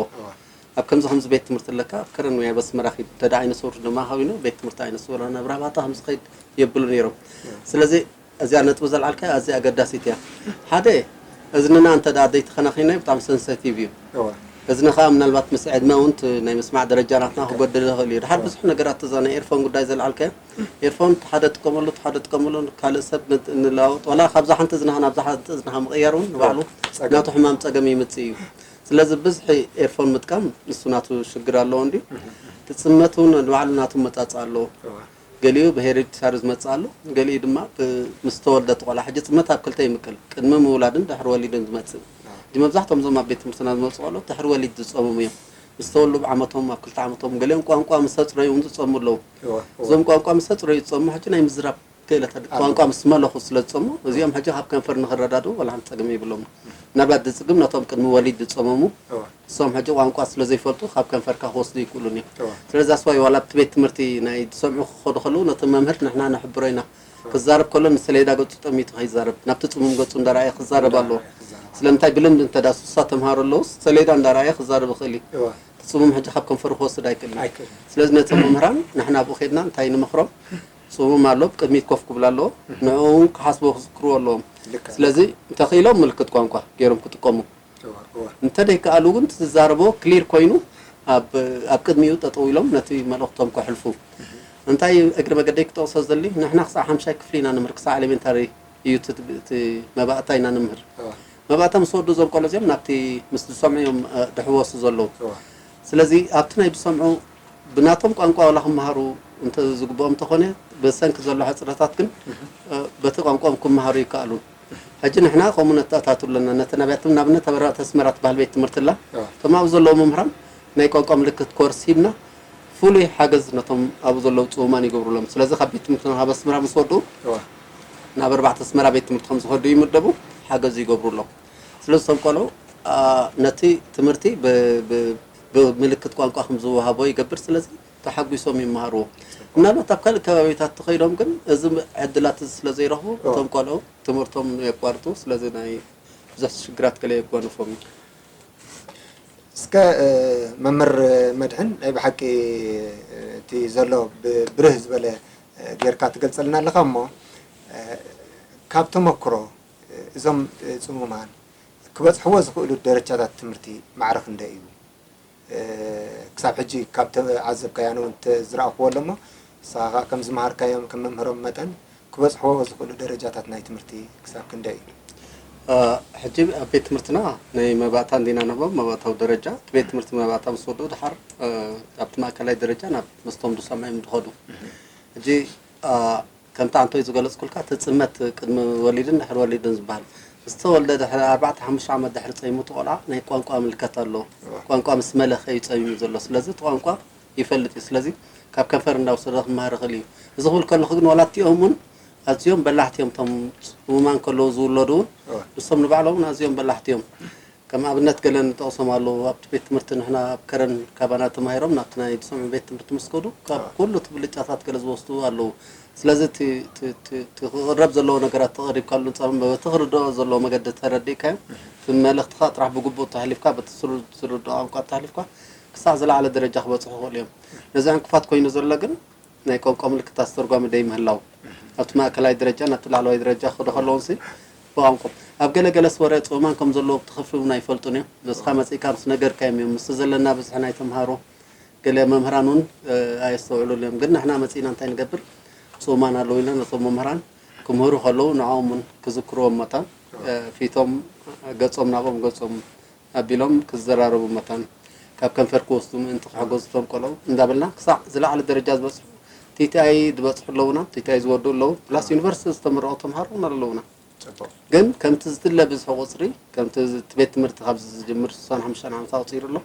ኣብ ከምዚ ከምዚ ቤት ትምህርቲ ኣለካ ኣብ ከረን ወይ ኣብ ኣስመራ ኪድ እንተ ኣይነሰውር ድማ ሃዊኖ ቤት ትምህርቲ ኣይነሰውር ናብ ራባታ ከም ዝኸይድ የብሉ ነይሮም። ስለዚ እዚኣ ነጥቢ ዘልዓልካ ኣዝያ ኣገዳሲት እያ። ሓደ እዝንና እንተ ደኣ ዘይተኸናኺናዮ ብጣዕሚ ሰንሰቲቭ እዩ። እዝኒ ከዓ ምናልባት ምስ ዕድመ እውን እቲ ናይ ምስማዕ ደረጃ ናትና ክጎድል ይኽእል እዩ። ድሓር ብዙሕ ነገራት እዛ ናይ ኤርፎን ጉዳይ ዘልዓልካዮ ኤርፎን ሓደ ጥቀመሉ ሓደ ጥቀመሉ ካልእ ሰብ ንለዋወጥ ዋላ ካብዛ ሓንቲ እዝንኻ ናብዛ ሓንቲ እዝንኻ ምቕያር እውን ንባዕሉ ናቱ ሕማም ፀገም ይምፅእ እዩ። ስለዚ ብዝሒ ኤርፎን ምጥቃም ንሱ ናቱ ሽግር ኣለዎ እንዲ ትፅመት እውን ንባዕሉ ናቱ መፃፅእ ኣለዎ። ገሊኡ ብሄሪዲታሪ ዝመፅእ ኣሎ፣ ገሊኡ ድማ ምስ ተወልደ እቲ ቆልዓ። ሕጂ ፅመት ኣብ ክልተ ይምቀል፣ ቅድሚ ምውላድን ድሕሪ ወሊድን ዝመፅእ። ሕጂ መብዛሕትኦም እዞም ኣብ ቤት ትምህርትና ዝመፁ ቆልዑ ድሕሪ ወሊድ ዝፀምሙ እዮም። ምስ ተወልዱ ብዓመቶም ኣብ ክልተ ዓመቶም ገሊኦም ቋንቋ ምስ ኣፅረዩ እውን ዝፀሙ ኣለዉ። እዞም ቋንቋ ምስ ኣፅረዩ ዝፀሙ ሕጂ ናይ ምዝራብ ክእለት ቋንቋ ምስ መለኹ ስለ ዝፀሙ እዚኦም ሕጂ ካብ ከንፈር ንክረዳድኡ ዋላ ሓንቲ ፀገም የብሎም። ምናልባት ዝፅግም ነቶም ቅድሚ ወሊድ ዝፀመሙ እሶም ሕጂ ቋንቋ ስለ ዘይፈልጡ ካብ ከንፈርካ ክወስዱ ይክእሉን እዮም። ስለዚ ኣስዋይ ዋላ ኣብቲ ቤት ትምህርቲ ናይ ዝሰምዑ ክኸዱ ከለዉ ነቲ መምህር ንሕና ንሕብሮ ኢና። ክዛረብ ከሎ ንሰሌዳ ገፁ ጠሚቱ ከይዛረብ ናብቲ ፅሙም ገፁ እንዳረኣየ ክዛረብ ኣለዎ። ስለምንታይ ብልምዲ እንተ ሱሳ ተምሃሮ ኣለዉ ሰሌዳ እንዳረኣየ ክዛረብ ይኽእል እዩ። እቲ ፅሙም ሕጂ ካብ ከንፈሩ ክወስድ ኣይክእልን። ስለዚ ነቶም መምህራን ንሕና ኣብኡ ከድና እንታይ ንምኽሮም ፅሙም ኣሎ ብቅድሚት ኮፍ ክብል ኣለዎ። ንዕኡ እውን ክሓስቦ ክዝክርዎ ኣለዎም። ስለዚ እንተኽኢሎም ምልክት ቋንቋ ገይሮም ክጥቀሙ እንተ ደይከኣሉ እውን ዝዛረቦ ክሊር ኮይኑ ኣብ ቅድሚኡ ጠጠው ኢሎም ነቲ መልእኽቶም ከሕልፉ። እንታይ እግሪ መገደይ ክጠቕሶ ዘሊ ንሕና ክሳዕ ሓምሻይ ክፍሊ ኢና ንምህር ክሳዕ ኤሌሜንታሪ እዩ እቲ መባእታ ኢና ንምህር። መባእታ ምስ ወዱ እዞም ቆልዑ እዚኦም ናብቲ ምስ ዝሰምዑ እዮም ድሕወሱ ዘለዉ። ስለዚ ኣብቲ ናይ ዝሰምዑ ብናቶም ቋንቋ ዋላ ክመሃሩ እንተ ዝግብኦም እንተኾነ ብሰንኪ ዘሎ ሕፅረታት ግን በቲ ቋንቋኦም ክመሃሩ ይከኣሉ። ሕጂ ንሕና ከምኡ ነተኣታቱ ኣለና ነቲ ናብያትም ናብነት ኣብ ኣርባዕተ ኣስመራ ትበሃል ቤት ትምህርቲ ኣላ። እቶም ኣብኡ ዘለዉ መምህራን ናይ ቋንቋ ምልክት ኮርስ ሂብና ፍሉይ ሓገዝ ነቶም ኣብኡ ዘለዉ ፅሙማን ይገብሩሎም። ስለዚ ካብ ቤት ትምህርትና ካብ ኣስመራ ምስ ወድኡ ናብ ኣርባዕተ ኣስመራ ቤት ትምህርቲ ከም ዝኸዱ ይምደቡ። ሓገዝ ይገብሩሎም። ስለዚ እቶም ቆልዑ ነቲ ትምህርቲ ብምልክት ቋንቋ ከም ዝወሃቦ ይገብር። ስለዚ ተሓጒሶም ይመሃርዎ። ምናልባት ኣብ ካልእ ከባቢታት ተኸይዶም ግን እዚ ዕድላት እዚ ስለ ዘይረኽቡ እቶም ቆልዑ ትምህርቶም የቋርጡ። ስለዚ ናይ ብዙሕ ሽግራት ገለ የጓንፎም እዩ። እስከ መምህር መድሕን ናይ ብሓቂ እቲ ዘሎ ብርህ ዝበለ ጌርካ ትገልፀልና ኣለኻ እሞ ካብ ተመክሮ እዞም ፅሙማን ክበፅሕዎ ዝኽእሉ ደረጃታት ትምህርቲ ማዕረ ክንደይ እዩ? ክሳብ ሕጂ ካብ ተዓዘብካያን እውን ዝረኣኽዎ ኣሎ እሞ ንስኻ ከዓ ከም ዝመሃርካዮም ከም መምህሮም መጠን ክበፅሕዎ ዝኽእሉ ደረጃታት ናይ ትምህርቲ ክሳብ ክንደይ እዩ? ሕጂ ኣብ ቤት ትምህርትና ናይ መባእታ እንዲና ንህቦም መባእታዊ ደረጃ እቲ ቤት ትምህርቲ መባእታ ምስ ወድኡ ድሓር ኣብቲ ማእከላይ ደረጃ ናብ ምስቶም ዝሰምዑ እዮም ዝኸዱ። ሕጂ ከምቲ ኣንቶይ ዝገለፅኩልካ እቲ ፅመት ቅድሚ ወሊድን ድሕሪ ወሊድን ዝበሃል ዝተወልደ ድሕሪ ኣርባዕተ ሓሙሽተ ዓመት ድሕሪ ፀይሙ እቲ ቆልዓ ናይ ቋንቋ ምልከት ኣለዎ። ቋንቋ ምስ መለኸ እዩ ፀሚሙ ዘሎ። ስለዚ እቲ ቋንቋ ይፈልጥ እዩ። ስለዚ ካብ ከንፈር እንዳወሰደ ክመሃር ይኽእል እዩ። እዚ ክብል ከለኹ ግን ወላዲኦም እውን ኣዝዮም በላሕቲ እዮም። እቶም ህሙማን ከለዉ ዝውለዱ እውን ንሶም ንባዕሎም እውን ኣዝዮም በላሕቲ እዮም። ከም ኣብነት ገለ ንጠቕሶም ኣለዉ። ኣብቲ ቤት ትምህርቲ ንሕና ኣብ ከረን ካባና ተማሂሮም ናብቲ ናይ ዝሰምዑ ቤት ትምህርቲ ምስ ከዱ ካብ ኩሉ እቲ ብልጫታት ገለ ዝወስዱ ኣለዉ። ስለዚ እቲ ክቕረብ ዘለዎ ነገራት ተቐሪብካሉ ንፃሎም በቲ ክርድኦ ዘለዎ መገዲ ተረዲእካዮም እቲ መልእኽትኻ ጥራሕ ብግቡእ ተሕሊፍካ በቲ ዝርድኦ ቋንቋ ተሕሊፍካ ክሳዕ ዝለዓለ ደረጃ ክበፅሑ ይኽእሉ እዮም። ነዚ ዕንቅፋት ኮይኑ ዘሎ ግን ናይ ቋንቋ ምልክት ኣስተርጓሚ ደይምህላው ኣብቲ ማእከላይ ደረጃ ናብቲ ላዕለዋይ ደረጃ ክኸዱ ከለውን ሲ ብቋንቋ ኣብ ገለ ገለስ ወረ ፅሙማን ከም ዘለዉ ብትኽፍል እውን ኣይፈልጡን እዮም። ንስኻ መፂእካ ምስ ነገርካዮም እዮም ምስቲ ዘለና ብዝሒ ናይ ተምሃሮ ገለ መምህራን እውን ኣየስተውዕሉን እዮም። ግን ንሕና መፂእና እንታይ ንገብር ፅሙማን ኣለዉ ኢልና ነቶም መምህራን ክምህሩ ከለዉ ንዕኦም እውን ክዝክርዎም መታን ፊቶም ገፆም ናብኦም ገፆም ኣቢሎም ክዘራረቡ መታን ካብ ከንፈር ክወስዱ ምእንቲ ክሕገዙ እቶም ቆልዑ እንዳበልና ክሳዕ ዝለዓለ ደረጃ ዝበፅሑ ቲቲኣይ ዝበፅሑ ኣለዉና፣ ቲቲኣይ ዝወዱ ኣለዉ፣ ፕላስ ዩኒቨርሲቲ ዝተመረቑ ተምሃሮ እውን ኣለዉና። ግን ከምቲ ዝድለ ብዝሒ ቁፅሪ ከምቲ እቲ ቤት ትምህርቲ ካብ ዝጅምር ስሳን ሓሙሽተን ዓመት ኣቑፂሩ ኣሎ።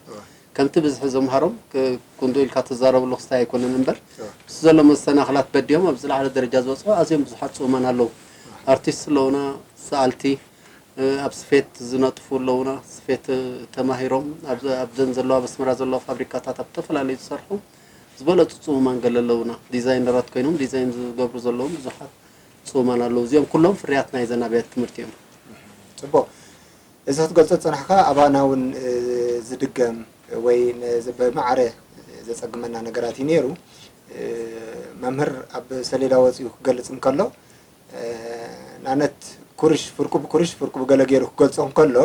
ከምቲ ብዝሒ ዘምሃሮም ክንዶ ኢልካ ትዛረብሉ ክስታይ ኣይኮነን እምበር ምስ ዘሎ መሰናኽላት በዲሆም ኣብ ዝለዓለ ደረጃ ዝበፅሑ ኣዝዮም ብዙሓት ፅኡማን ኣለዉ። ኣርቲስት ኣለዉና፣ ሰኣልቲ፣ ኣብ ስፌት ዝነጥፉ ኣለዉና። ስፌት ተማሂሮም ኣብዘን ዘለዋ ኣብ ኣስመራ ዘለዋ ፋብሪካታት ኣብ ዝተፈላለዩ ዝሰርሑ ዝበለጹ ጽሙማን ገለ ኣለዉና። ዲዛይነራት ኮይኖም ዲዛይን ዝገብሩ ዘለዉ ብዙሓት ጽሙማን ኣለዉ። እዚኦም ኩሎም ፍርያት ናይዘን ኣብያተ ትምህርቲ እዮም። ጽቡቕ። እዚ ክትገልጾ ዝጸናሕካ ኣባና እውን ዝድገም ወይ ብማዕረ ዘጸግመና ነገራት እዩ ነይሩ። መምህር ኣብ ሰሌዳ ወጺኡ ክገልጽ እንከሎ ንኣብነት ኩርሽ ፍርቁ ብኩርሽ ፍርቁ ብገለ ገይሩ ክገልጾ እንከሎ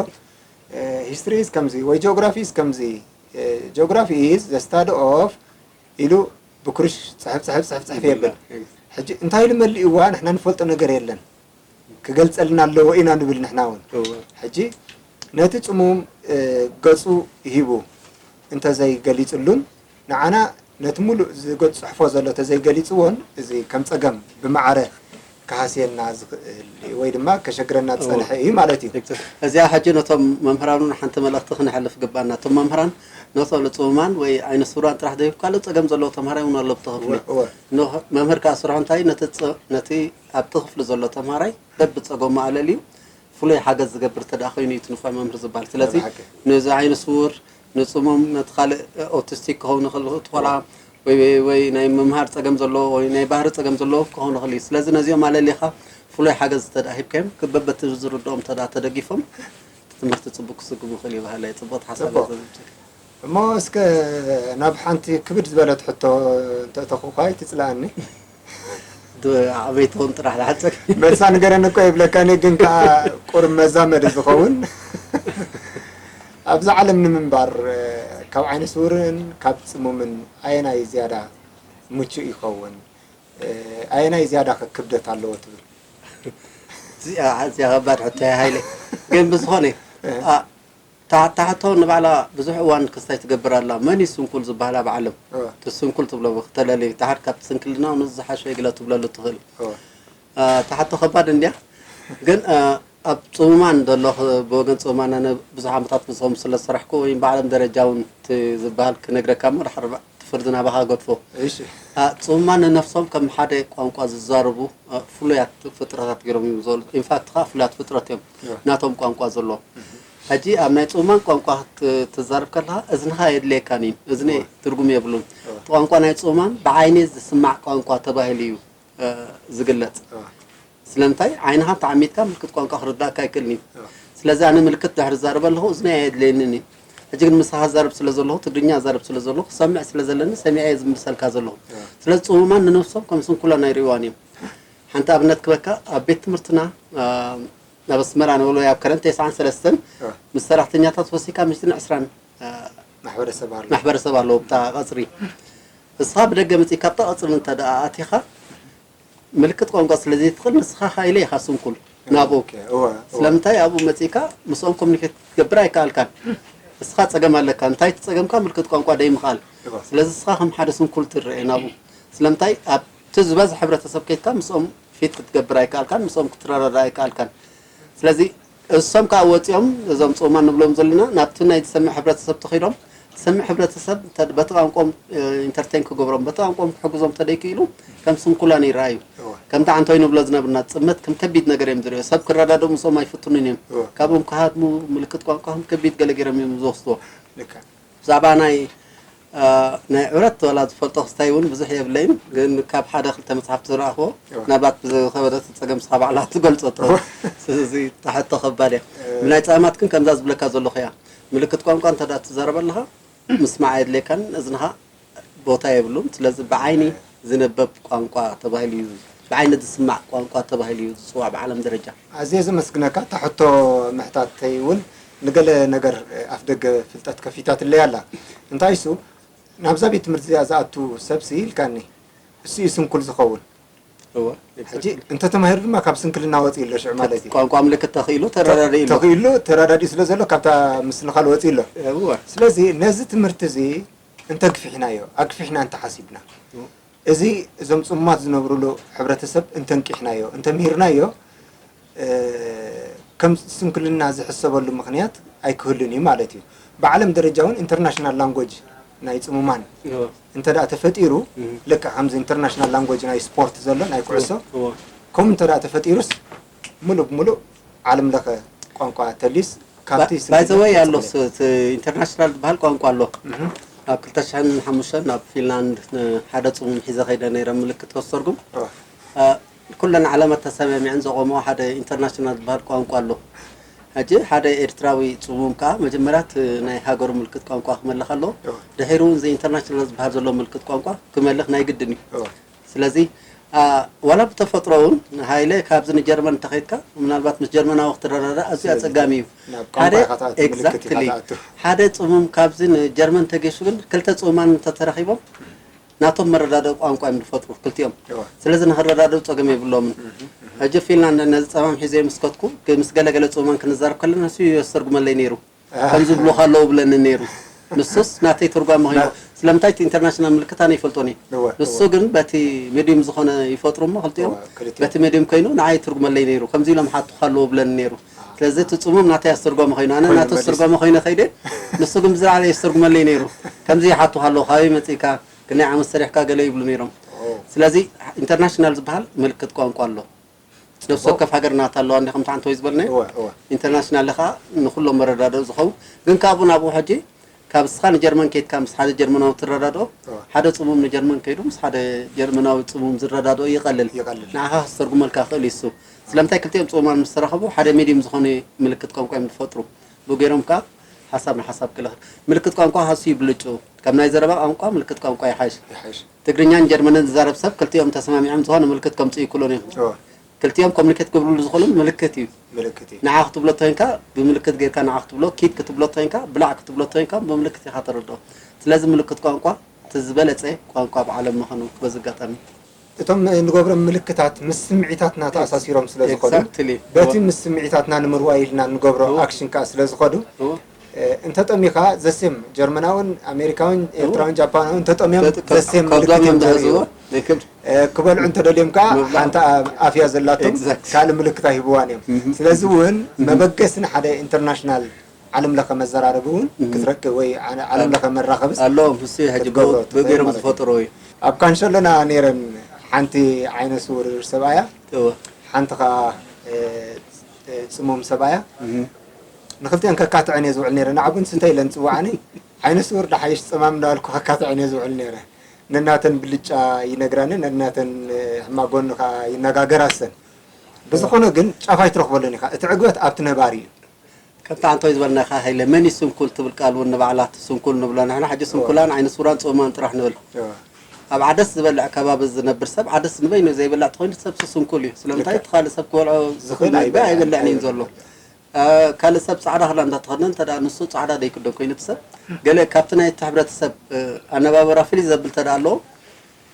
history is ከምዚ ወይ geography is ከምዚ geography is the study of ኢሉ ብኩርሽ ጽሕፍ ጽሕፍ ጽሕፍ ጽሕፍ የብል። ሕጂ እንታይ ኢሉ መሊእዋ ንሕና ንፈልጦ ነገር የለን። ክገልጸልና ኣለዎ ኢና ንብል ንሕና እውን። ሕጂ ነቲ ጽሙም ገጹ ሂቡ እንተዘይገሊጽሉን ንዓና ነቲ ሙሉእ ዝገጽ ጽሕፎ ዘሎ ተዘይገሊጽዎን እዚ ከም ጸገም ብማዕረ ክሃስየና ዝኽእል ወይ ድማ ከሸግረና ዝጸንሐ እዩ ማለት እዩ። እዚኣ ሕጂ ነቶም መምህራን እውን ሓንቲ መልእኽቲ ክነሕልፍ ግባና። እቶም መምህራን ነቶም ንጽሙማን ወይ ዓይነ ስውራን ጥራሕ ዘይኮኑ ካልእ ጸገም ዘለዎ ተምሃራይ እውን ኣሎ ኣብቲ ክፍሊ። እወ። መምህር ከኣ ስርሑ እንታይ ነቲ ኣብቲ ክፍሊ ዘሎ ተምሃራይ በብጸገሙ ኣለልዩ ፍሉይ ሓገዝ ዝገብር እንተ ኮይኑ እዩ እቲ ንፉዕ መምህር ዝበሃል። ስለዚ ነዚ ዓይነ ስውር ንጽሙም ነቲ ካልእ ኦቲስቲክ ክኸውን ይኽእል እቲ ቆልዓ ወይ ወይ ናይ ምምሃር ጸገም ዘለዎ ወይ ናይ ባህሪ ጸገም ዘለዎ ክኸውን ይኽእል እዩ። ስለዚ ነዚኦም ኣለሊኻ ፍሉይ ሓገዝ እንተ ደኣ ሂብካዮም በበቲ ዝርድኦም እንተ ደኣ ተደጊፎም እቲ ትምህርቲ ጽቡቕ ክስጉም ይኽእል እዩ በሃላይ። ጽቡቕቲ ሓሳብ እያ ዘምጽእ። እሞ እስከ ናብ ሓንቲ ክብድ ዝበለት ሕቶ እንተእተኹኳ ኣይትጽልኣኒ። ዓበይተውን ጥራሕ ዝሓፀር መልሳ ንገረኒ እኮ ይብለካኒ ግን ከዓ ቁርብ መዛመዲ ዝኸውን ኣብዚ ዓለም ንምንባር ካብ ዓይነ ስውርን ካብ ፅሙምን ኣየናይ ዝያዳ ምቹእ ይኸውን? ኣየናይ ዝያዳ ከ ክብደት ኣለዎ ትብል? እዚኣ ኣዝያ ከባድ ሕቶ እያ ሃይለ። ግን ብዝኾነ ታሕታሕቶ ንባዕላ ብዙሕ እዋን ክስታይ ትገብር ኣላ። መን እዩ ስንኩል ዝበሃል ኣብ ዓለም? እቲ ስንኩል ትብሎ ብክተለሊ ድሓር ካብቲ ስንክልና እውን ዝሓሸ ይግለ ትብለሉ ትኽእል። ታሕቶ ከባድ እንድያ ግን ኣብ ጽሙማን ዘሎ ብወገን ጽሙማን ኣነ ብዙሕ ዓመታት ምስኦም ስለ ዝሰራሕኩ ወይ ብዓለም ደረጃ እውን እቲ ዝበሃል ክነግረካ እሞ ድሓር እቲ ፍርዲ ናባኻ ገድፎ። ጽሙማን ንነፍሶም ከም ሓደ ቋንቋ ዝዛረቡ ፍሉያት ፍጥረታት ገይሮም እዮም ዝወሉ። ኢንፋክት ከዓ ፍሉያት ፍጥረት እዮም ናቶም ቋንቋ ዘለዎም። ሕጂ ኣብ ናይ ጽሙማን ቋንቋ ትዛረብ ከለኻ እዝንኻ የድልየካን እዩ። እዝኒ ትርጉም የብሉን። እቲ ቋንቋ ናይ ጽሙማን ብዓይኒ ዝስማዕ ቋንቋ ተባሂሉ እዩ ዝግለጽ። ስለምንታይ ዓይንኻ ተዓሚትካ ምልክት ቋንቋ ክርዳእካ ኣይክእልን እዩ። ስለዚ ኣነ ምልክት ድሕሪ ዝዛረብ ኣለኹ እዝኒ ኣየድልየንን እዩ። ሕጂ ግን ምሳኻ ዛረብ ስለ ዘለኹ ትግርኛ ዛረብ ስለ ዘለኹ ክሰምዕ ስለ ዘለኒ ሰሚዐ እየ ዝምልሰልካ ዘለኹ። ስለዚ ጽሙማን ንነብሶም ከም ስንኩላን ኣይርእይዋን እዮም። ሓንቲ ኣብነት ክበካ ኣብ ቤት ትምህርትና ኣብ ኣስመራ ንበሎ ኣብ ከረን ተስዓን ሰለስተን ምስ ሰራሕተኛታት ወሲካ ምሽትን ዕስራን ማሕበረሰብ ኣሎ ኣብታ ቀፅሪ። እስኻ ብደገ መፂእካ ኣብታ ቀፅሪ እንተ ደኣ ኣቲኻ ምልክት ቋንቋ ስለ ዘይትኽእል ንስኻ ኢለ ኢኻ ስንኩል ናብኡ። ስለምንታይ ኣብኡ መፂእካ ምስኦም ኮሚኒኬት ክትገብር ኣይከኣልካን። እስኻ ፀገም ኣለካ። እንታይ እቲ ፀገምካ ምልክት ቋንቋ ደይምኽኣል። ስለዚ እስኻ ከም ሓደ ስንኩል ትረኤ ናብኡ። ስለምንታይ ኣብቲ ዝበዝሕ ሕብረተሰብ ከይድካ ምስኦም ፊት ክትገብር ኣይከኣልካን፣ ምስኦም ክትረዳዳእ ኣይከኣልካን። ስለዚ እሶም ከዓ ወፂኦም እዞም ፅሙማን ንብሎም ዘለና ናብቲ ናይ ዝሰምዕ ሕብረተሰብ ተኺዶም ዝሰምዕ ሕብረተሰብ በቲ ቋንቋኦም ኢንተርቴን ክገብሮም በቲ ቋንቋኦም ክሕግዞም ተደይክኢሉ ከም ስንኩላን ይረኣዩ። ከምቲ ዓንቶይ ንብሎ ዝነብርና ፅመት ከም ከቢድ ነገር እዮም ዝሪኦ። ሰብ ክረዳድኡ ምስኦም ኣይፍትኑን እዮም። ካብኦም ክሃድሙ ምልክት ቋንቋ ከም ከቢድ ገለ ገይሮም እዮም ዝወስድዎ። ብዛዕባ ናይ ናይ ዕብረት ዋላ ዝፈልጦ ክስታይ እውን ብዙሕ የብለይን፣ ግን ካብ ሓደ ክልተ መፅሓፍቲ ዝረኣኽዎ ምናልባት ብዝኸበደት ፀገም ስኻ ባዕላ ትገልፆ ትኸውን። ስለዚ ታሕቶ ከባድ እያ። ብናይ ፀማት ግን ከምዛ ዝብለካ ዘለኹ እያ። ምልክት ቋንቋ እንተ ትዛረብ ኣለኻ ምስማዕ ኣየድልየካን፣ እዝንኻ ቦታ የብሉን። ስለዚ ብዓይኒ ዝነበብ ቋንቋ ተባሂሉ እዩ፣ ብዓይኒ ዝስማዕ ቋንቋ ተባሂሉ እዩ ዝፅዋዕ ብዓለም ደረጃ። ኣዝየ ዘመስግነካ። እታ ሕቶ ምሕታተይ እውን ንገለ ነገር ኣፍደገ ፍልጠት ከፊታትለይ ኣላ። እንታይ እሱ ናብዛ ቤት ትምህርቲ እዚኣ ዝኣቱ ሰብሲ ኢልካኒ እሱ እዩ ስንኩል ዝኸውን። ሕጂ እንተተማሂሩ ድማ ካብ ስንክልና ወፂኡ ኣሎ ሽዑ ማለት እዩ። ቋንቋ ምልክት ተኽኢሉ ተረዳዲኡ ኣሎ። ተኽኢሉ ተረዳዲኡ ስለ ዘሎ ካብታ ምስልኻል ወፂኡ ኣሎ። እወ። ስለዚ ነዚ ትምህርቲ እዚ እንተግፊሕናዮ ኣግፊሕና እንተሓሲብና እዚ እዞም ጽሙማት ዝነብሩሉ ሕብረተሰብ እንተንቂሕናዮ እንተምሂርናዮ ከም ስንክልና ዝሕሰበሉ ምኽንያት ኣይክህሉን እዩ ማለት እዩ። ብዓለም ደረጃ እውን ኢንተርናሽናል ላንጎጅ ናይ ጽሙማን እንተ ደኣ ተፈጢሩ ልክዕ ከምዚ ኢንተርናሽናል ላንጎጅ ናይ ስፖርት ዘሎ ናይ ኩዕሶ ከምኡ እንተ ደኣ ተፈጢሩስ ምሉእ ብምሉእ ዓለም ለኸ ቋንቋ ተልዩስ ካብቲ ባይዘወይ ኣሎ ኢንተርናሽናል ዝበሃል ቋንቋ ኣሎ። ኣብ ክልተ ሽሕን ሓሙሽተን ናብ ፊንላንድ ንሓደ ጽሙም ሒዘ ከይደ ነይረ ምልክት ከስተርጉም። ኩለን ዓለማት ተሰማሚዐን ዘቆመኦ ሓደ ኢንተርናሽናል ዝበሃል ቋንቋ ኣሎ። ሕጂ ሓደ ኤርትራዊ ጽሙም ከኣ መጀመርያ እቲ ናይ ሃገሩ ምልክት ቋንቋ ክመልኽ ኣለዎ። ድሒሩ እውን እዚ ኢንተርናሽናል ዝበሃል ዘሎ ምልክት ቋንቋ ክመልኽ ናይ ግድን እዩ። ስለዚ ዋላ ብተፈጥሮ እውን ሃይለ ካብዚ ንጀርመን እንተኸይድካ ምናልባት ምስ ጀርመናዊ ክትረዳዳእ ኣዝዩ ኣጸጋሚ እዩ። ሓደ ጽሙም ካብዚ ንጀርመን ተገይሹ ግን ክልተ ጽሙማን እንተተረኺቦም ናቶም መረዳድኢ ቋንቋ እዮም ዝፈጥሩ ክልቲኦም። ስለዚ ንክረዳድኡ ጸገም የብሎምን። ሕጂ ፊንላንድ ነዚ ጸማም ሒዘ ምስ ከድኩ ምስ ገለገለ ጽሙማን ክንዛረብ ከለና ንሱ እዩ ዘስተርጉመለይ ነይሩ። ከም ዝብሉኻ ኣለዉ ብለኒ ነይሩ። ንሱስ ናተይ ተርጓሚ ኮይኑ ስለምንታይ እቲ ኢንተርናሽናል ምልክት ኣነ ይፈልጦን እየ። ንሱ ግን በቲ ሜድዩም ዝኾነ ይፈጥሩ እሞ ክልቲኦም በቲ ሜድዩም ኮይኑ ንዓይ ይትርጉመለይ ነይሩ። ከምዚ ኢሎም ሓቱኻ ኣለዉ ብለኒ ነይሩ። ስለዚ እቲ ጽሙም ናተይ ኣስተርጓሚ ኮይኑ ኣነ ናተ ኣስተርጓሚ ኮይነ ከይደ ንሱ ግን ብዝለዓለ የስተርጉመለይ ነይሩ። ከምዚ ይሓቱኻ ኣለዉ ካበይ መጺእካ ክንደይ ዓመት ሰሪሕካ ገለ ይብሉ ነይሮም። ስለዚ ኢንተርናሽናል ዝበሃል ምልክት ቋንቋ ኣሎ። ነፍሲ ወከፍ ሃገር ናታ ኣለዋ እንዲ ከምቲ ሓንቲ ወይ ዝበልናዮ ኢንተርናሽናል ከዓ ንኩሎም መረዳድኦ ዝኸውን ግን ካብኡ ናብኡ ሕጂ ካብ እስኻ ንጀርመን ከይድካ ምስ ሓደ ጀርመናዊ ትረዳድኦ ሓደ ፅሙም ንጀርመን ከይዱ ምስ ሓደ ጀርመናዊ ፅሙም ዝረዳድኦ ይቐልል። ንዓኻ ክስተርጉመልካ ክእል እዩ እሱ። ስለምንታይ ክልቲኦም ፅሙማን ምስ ተራኸቡ ሓደ ሜድዩም ዝኾነ ምልክት ቋንቋ እዮም ዝፈጥሩ። ብኡ ገይሮም ከዓ ሓሳብ ንሓሳብ ክልኽል ምልክት ቋንቋ ሃሱ ይብልጩ ካብ ናይ ዘረባ ቋንቋ ምልክት ቋንቋ ይሓይሽ። ትግርኛን ጀርመንን ዝዛረብ ሰብ ክልቲኦም ተሰማሚዖም ዝኾነ ምልክት ከምፅኡ ይክእሉን እዮም። ክልቲኦም ኮሚኒኬት ክብልሉ ዝኽእሉ ምልክት እዩ። ንዓ ክትብሎ ተኮይንካ ብምልክት ጌርካ ንዓ ክትብሎ፣ ኪድ ክትብሎ ተኮይንካ ብላዕ ክትብሎ ተኮይንካ ብምልክት ኢኻ ተረድኦ። ስለዚ ምልክት ቋንቋ እቲ ዝበለፀ ቋንቋ ኣብ ዓለም ምዃኑ በዚ ኣጋጣሚ እቶም እንገብሮም ምልክታት ምስ ስምዒታትና ተኣሳሲሮም ስለ ዝኾኑ በቲ ምስ ስምዒታትና ንምርዋይ ኢልና እንገብሮ ኣክሽን ከዓ ስለ ዝኾዱ እንተጠሚኻ ዘሴም ጀርመናውን ኣሜሪካውን ኤርትራውን ጃፓናውን እንተጠምዮም ዘሴም ምልክት እዮም ዘርእዩ። ክበልዑ እንተደልዮም ከዓ ሓንቲ ኣፍያ ዘላቶም ካልእ ምልክት ኣይህብዋን እዮም። ስለዚ እውን መበገሲ ንሓደ ኢንተርናሽናል ዓለም ለኸ መዘራረቢ እውን ክትረክብ ወይ ዓለም ለኸ መራኸብስ ኣለዎም። እሱ ሕጂ ክትገብሮ ብኡ ገይሮም ዝፈጥሮ እዩ። ኣብ ካንሸሎና ነይረን ሓንቲ ዓይነ ስውር ሰብኣያ ሓንቲ ከዓ ፅሙም ሰብኣያ ንክልቲአን ከካትዐን እየ ዝውዕል ነይረ። ንዓ እውን ስንተ ኢለን ዝፅውዓኒ ዓይነ ስውር ድሓይሽ ፀማም እንዳበልኩ ከካትዐን እየ ዝውዕል ነይረ። ነናተን ብልጫ ይነግራኒ ነናተን ሕማቅ ጎኒ ከዓ ይነጋገራ እሰን። ብዝኾነ ግን ጫፍ ኣይትረኽበሉን ኢኻ። እቲ ዕግበት ኣብቲ ነባሪ እዩ። ከምቲ ኣንቶይ ዝበልናኻ ሃይለ መን እዩ ስንኩል ትብል ቃል እውን ንባዕላ እቲ ስንኩል ንብሎ ንሕና ሕጂ ስንኩላን ዓይነ ስውራን ጽሙማን ጥራሕ ንብል። ኣብ ዓደስ ዝበልዕ ከባቢ ዝነብር ሰብ ዓደስ ንበይኑ ዘይበልዕ ተኾይኑ እቲ ሰብሲ ስንኩል እዩ። ስለምንታይ እቲ ካልእ ሰብ ክበልዖ ዝኽእል መግቢ ኣይበልዕን እዩ ዘሎ። ካልእ ሰብ ጻዕዳ ክዳን እንተተኸድነ እንተ ንሱ ጻዕዳ ደይክደን ኮይኑ እቲ ሰብ ገለ ካብቲ ናይ እቲ ሕብረተሰብ ኣነባብራ ፍልይ ዘብል እንተ ኣለዎ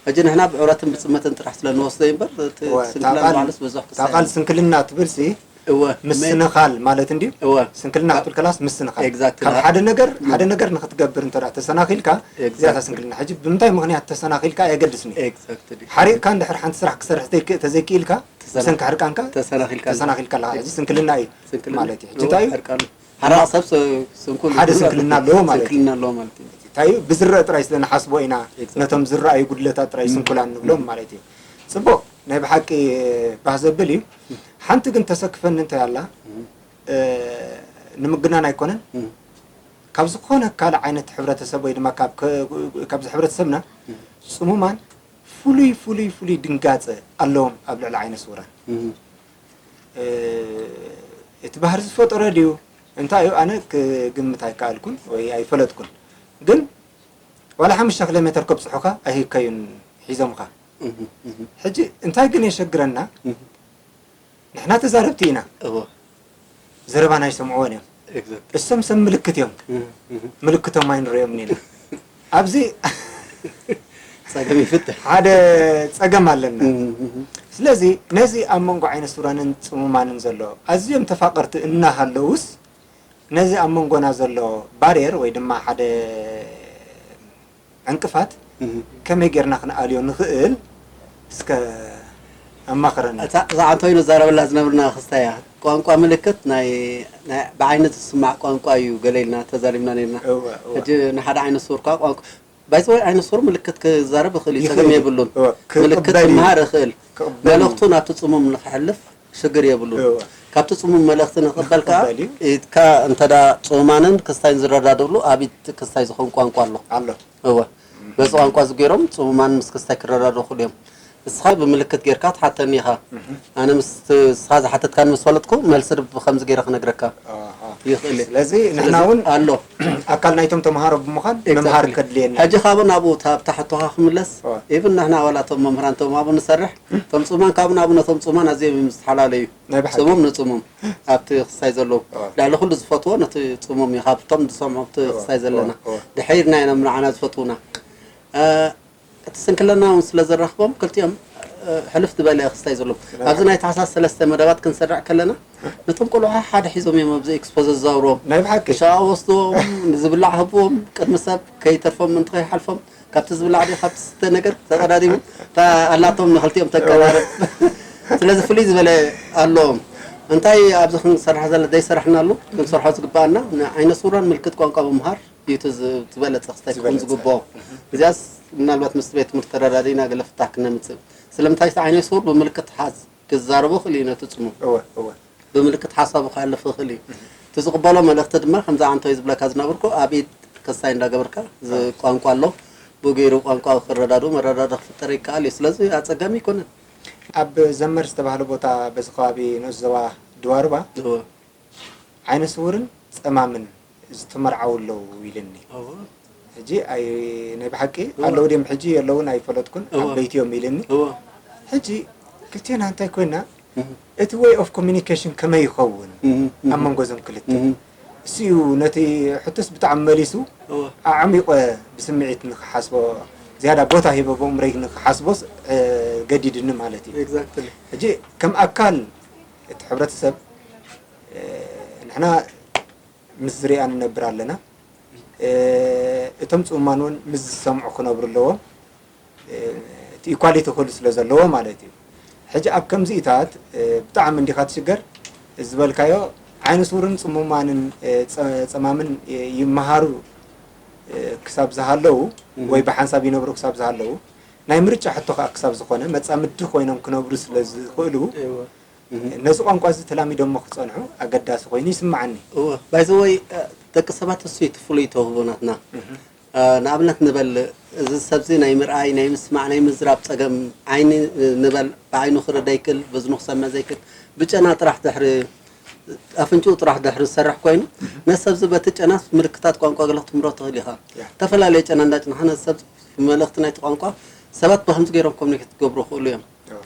ሕጂ ንሕና ብዕረትን ብጽመትን ጥራሕ ስለ ንወስዶ እዩ እምበር እቲ እወ፣ እታ ስንክልና ቃል- ባዕሉስ ብዙሕ እታ ክሳይ ቃል ስንክልና ትብል ሲ እወ ምስንኻል ማለት እንድዩ። እወ ስንክልና ክትብል ከላስ ምስንኻል Exactly. ካብ ሓደ ነገር ሓደ ነገር ንክትገብር እንተ ተሰናኺልካ እዚኣታ exactly ስንክልና። ሕጂ ብምንታይ ምኽንያት ተሰናኺልካ ኣየገድስን እዩ። Exactly. ሓሪቕካ እንድሕር ሓንቲ ስራሕ ክሰርሕ ዘይክ- ተዘይክኢልካ ተሰና- ብሰንኪ ሕርቃንካ ተሰናኺልካ ኣለኻ። ተሰናኺልካ ኣለኻ። ሕጂ ስንክልና እዩ ስንክልና ማለት እዩ። ሕጂ እወ እንታይ እዩ? ሕርቃኑ ሓራቕ ሰብ ስ- ስንኩል ሓደ ይብሉ ስንክልና ኣለዎ ማለት እዩ። ስንክልና ኣለዎ ማለት እዩ። እንታይ እዩ ብዝረአ ጥራይ ስለ ንሓስቦ ኢና Exactly. ነቶም ዝረኣዩ ጉድለታት ጥራይ Mhm. ስንኩላን ንብሎም Mhm. ማለት እዩ። ጽቡቕ ናይ ብሓቂ ባህ ዘብል እዩ። ሓንቲ ግን ተሰክፈኒ እንታይ ኣላ Mhm. እ፣ ንምግናን ኣይኮነን Mhm. ካብ ዝኾነ ካልእ ዓይነት ሕብረተሰብ ወይ ድማ ካብ ከ- ካብዚ ሕብረተሰብና Mhm. ጽሙማን ፍሉይ ፍሉይ ፍሉይ ድንጋጸ ኣለዎም ኣብ ልዕሊ ዓይነ ስውራን። Mhm. እቲ ባህሪ ዝፈጠሮ ድዩ እንታይ እዩ ኣነ ክግምት ኣይከኣልኩን ወይ ኣይፈለጥኩን። ግን ዋላ ሓሙሽተ ኪሎ ሜተር ከብፅሑኻ ኣይህከዩን ሒዞምኻ። ሕጂ እንታይ ግን የሸግረና ንሕና ተዛረብቲ ኢና ዘረባና ይሰምዕዎን እዮም። እሶም ሰብ ምልክት እዮም። ምልክቶም ኣይንሪኦምን ኢና። ኣብዚ ጸገም ይፍትሕ። ሓደ ጸገም ኣለና። ስለዚ ነዚ ኣብ መንጎ ዓይነ ስውራንን ጽሙማንን ዘሎ ኣዝዮም ተፋቀርቲ እናሃለውስ ነዚ ኣብ መንጎና ዘሎ ባርየር ወይ ድማ ሓደ ዕንቅፋት ከመይ ጌርና ክንኣልዮ ንኽእል እስከ ኣማኽረና። እታ እዛ ዓንቶይ ንዛረበላ ዝነብርና ክስታይ እያ። ቋንቋ ምልክት ናይ ናይ ብዓይኒ ዝስማዕ ቋንቋ እዩ ገለ ኢልና ተዛሪብና ነርና። እወ እወ። ሕጂ ንሓደ ዓይነ ስውር ኳ ቋንቋ ባይዘወይ ዓይነ ስውር ምልክት ክዛረብ ይኽእል እዩ፣ ጸገም ይኽእል እዩ። የብሉን። እወ፣ ምልክት ክቕበል እዩ። ክመሃር ይኽእል። ክቕበል እዩ። መልእኽቱ ናብቲ ጽሙም ንኽሕልፍ ሽግር የብሉን። እወ። ካብቲ ጽሙም መልእኽቲ ንኽቕበል ከኣ ንኽቕበል እዩ። ኢድካ እንተ ደኣ ጽሙማንን ክስታይን ዝረዳድእሉ ኣብ ኢድ ክስታይ ዝኸውን ቋንቋ ኣሎ። ኣሎ። እወ። በዚ ቋንቋ እዚ ገይሮም ጽሙማን ምስ ክስታይ ክረዳድኡ ይኽእሉ እዮም። ንስኻ ብምልክት ጌርካ ትሓተኒ ኢኻ። ኣነ ምስ ንስኻ ዝሓተትካኒ ምስ ፈለጥኩ መልሲ ድ-፣ ብኸምዚ ገይረ ክነግረካ ኣሃ። ይኽእል እየ። ስለዚ ንሕና ስለዚ እውን ኣሎ። ኣካል ናይቶም ተምሃሮ ብምዃን ምምሃር ከድልየና። ሕጂ ካብኡ ናብኡ እታ ኣብታ ሕቶኻ ክምለስ እወ። ኢቭን ንሕና ዋላ እቶም መምህራን እቶም ኣብኡ ንሰርሕ እቶም ጽሙማን ካብኡ ናብኡ ነቶም ጽሙማን ኣዝዮም እዮም ዝተፈላለዩ። ናይ ብሓቂ። ጽሙም ንጽሙም ኣብቲ ክስታይ ዘለዉ እወ። ልዕሊ ኩሉ ዝፈትዎ ነቲ ጽሙም እዩ ካብቶም ዝሰምዑ ኣብቲ ክስታይ ዘለና እወ። ድሕርና ኢና ንዓና ዝፈትዉና። እ፣ እቲ ስንክልና እውን ስለ ዘራኽቦም ክልቲኦም እ፣ ሕልፍ ዝበለ ክስታይ ዘለዎም ኣብዚ ናይ ታሕሳስ ሰለስተ መደባት ክንሰርዕ ከለና ነቶም ቆልዑ ሓደ ሒዞም እዮም ኣብዚ ኤክስፖ ዘዛውርዎም። ናይ ብሓቂ። ሻዋ ወስድዎም፣ ንዝብላዕ ህብዎም፣ ቅድሚ ሰብ ከይተርፎም ምእንቲ ከይሓልፎም ካብቲ ዝብላዕ ድዩ ካብቲ ዝስተ ነገር ተቐዳዲሙ እታ ኣላቶም ንኽልቲኦም ተቀራርብ። ስለዚ ፍልይ ዝበለ ኣለዎም። እንታይ ኣብዚ ክንሰርሕ ዘለ ዘይሰራሕናሉ ክንሰርሖ ዝግባኣና ንዓይነ ስውራን ምልክት ቋንቋ ምምሃር እዩ እቲ ዝ-፣ ዝበለጸ ክስታይ ክኸውን ዝበለጸ። ዝግብኦ። እዚኣስ ምናልባት ምስ ቤት ትምህርቲ ተረዳዲእና ገለ ፍታሕ ክነምጽእ። ስለምንታይ እቲ ዓይነ ስውር ብምልክት ሓዝ ክዛረቦ ክእል እዩ ነቲ ጽሙም። እወ እወ ብምልክት ሓሳቡ ክኣልፍ ይኽእል እዩ። እቲ ዝቕበሎ መልእኽቲ ድማ ከምዚ ኣንቶይ ዝብለካ ዝነበርኩ ኣብ ኢድ ክስታይ እንዳገበርካ እዚ ቋንቋ ኣሎ ብኡ ገይሩ ቋንቋ ክረዳድኡ መረዳድእ ክፍጠር ይከኣል እዩ። ስለዚ ኣጸጋሚ ኣይኮነን። ኣብ ዘመር ዝተባህለ ቦታ በዚ ከባቢ ንኡስ ዞባ ድዋርባ እወ። ዓይነ ስውርን ጸማምን ዝተመርዓው ኣለዉ ኢልኒ። እወ። ሕጂ ኣይ ናይ ብሓቂ ኣለዉ ድም ሕጂ የለውን ኣይፈለጥኩን እወ። ዓበይቲ እዮም ኢልኒ። እወ። ሕጂ ክልቴና እንታይ ኮይና እቲ way of communication ከመይ ይኸውን ኣብ መንጎ ዞም ክልተ? እሱ እዩ ነቲ ሕቶስ ብጣዕሚ መሊሱ ኣዕሚቆ ብስምዒት ንክሓስቦ ዝያዳ ቦታ ሂበ ብእምረይ ንክሓስቦ ገዲድኒ ማለት እዩ። ሕጂ ከም ኣካል እቲ ሕብረተሰብ ንሕና ምስ ዝርኣ ንነብር ኣለና። እቶም ፅማን እውን ምስ ዝሰምዑ ክነብሩ ኣለዎም። እቲ ኢኳሊቲ ክህሉ ስለ ዘለዎ ማለት እዩ። ሕጂ ኣብ ከምዚኢታት ብጣዕሚ እንዲኻ ትሽገር ዝበልካዮ ዓይነ ስውርን ፅሙማንን ፀማምን ይመሃሩ ክሳብ ዝሃለዉ ወይ ብሓንሳብ ይነብሩ ክሳብ ዝሃለዉ ናይ ምርጫ ሕቶ ከዓ ክሳብ ዝኾነ መፃምዲ ኮይኖም ክነብሩ ስለ ዝኽእሉ ነዚ ቋንቋ እዚ ተላሚዶሞ ክፀንሑ ኣገዳሲ ኮይኑ ይስምዓኒ። እወ ባይዘወይ ደቂ ሰባት እሱ እዩ እቲ ፍሉይ ተውህቦ ናትና። ንኣብነት ንበል እዚ ሰብዚ ናይ ምርኣይ ናይ ምስማዕ ናይ ምዝራብ ፀገም ዓይኒ ንበል ብዓይኑ ክርዳ ይክእል በዝኑ ክሰምዕ ዘይክእል ብጨና ጥራሕ ድሕሪ ኣፍንጭኡ ጥራሕ ድሕሪ ዝሰርሕ ኮይኑ ነዚ ሰብዚ በቲ ጨናስ ምልክታት ቋንቋ ገለ ክትምሮ ትኽእል ኢኻ። ዝተፈላለዩ ጨና እንዳጭናኻ ነዚ ሰብ መልእኽቲ ናይቲ ቋንቋ ሰባት ብከምዚ ገይሮም ኮሚኒኬት ክገብሩ ይኽእሉ እዮም።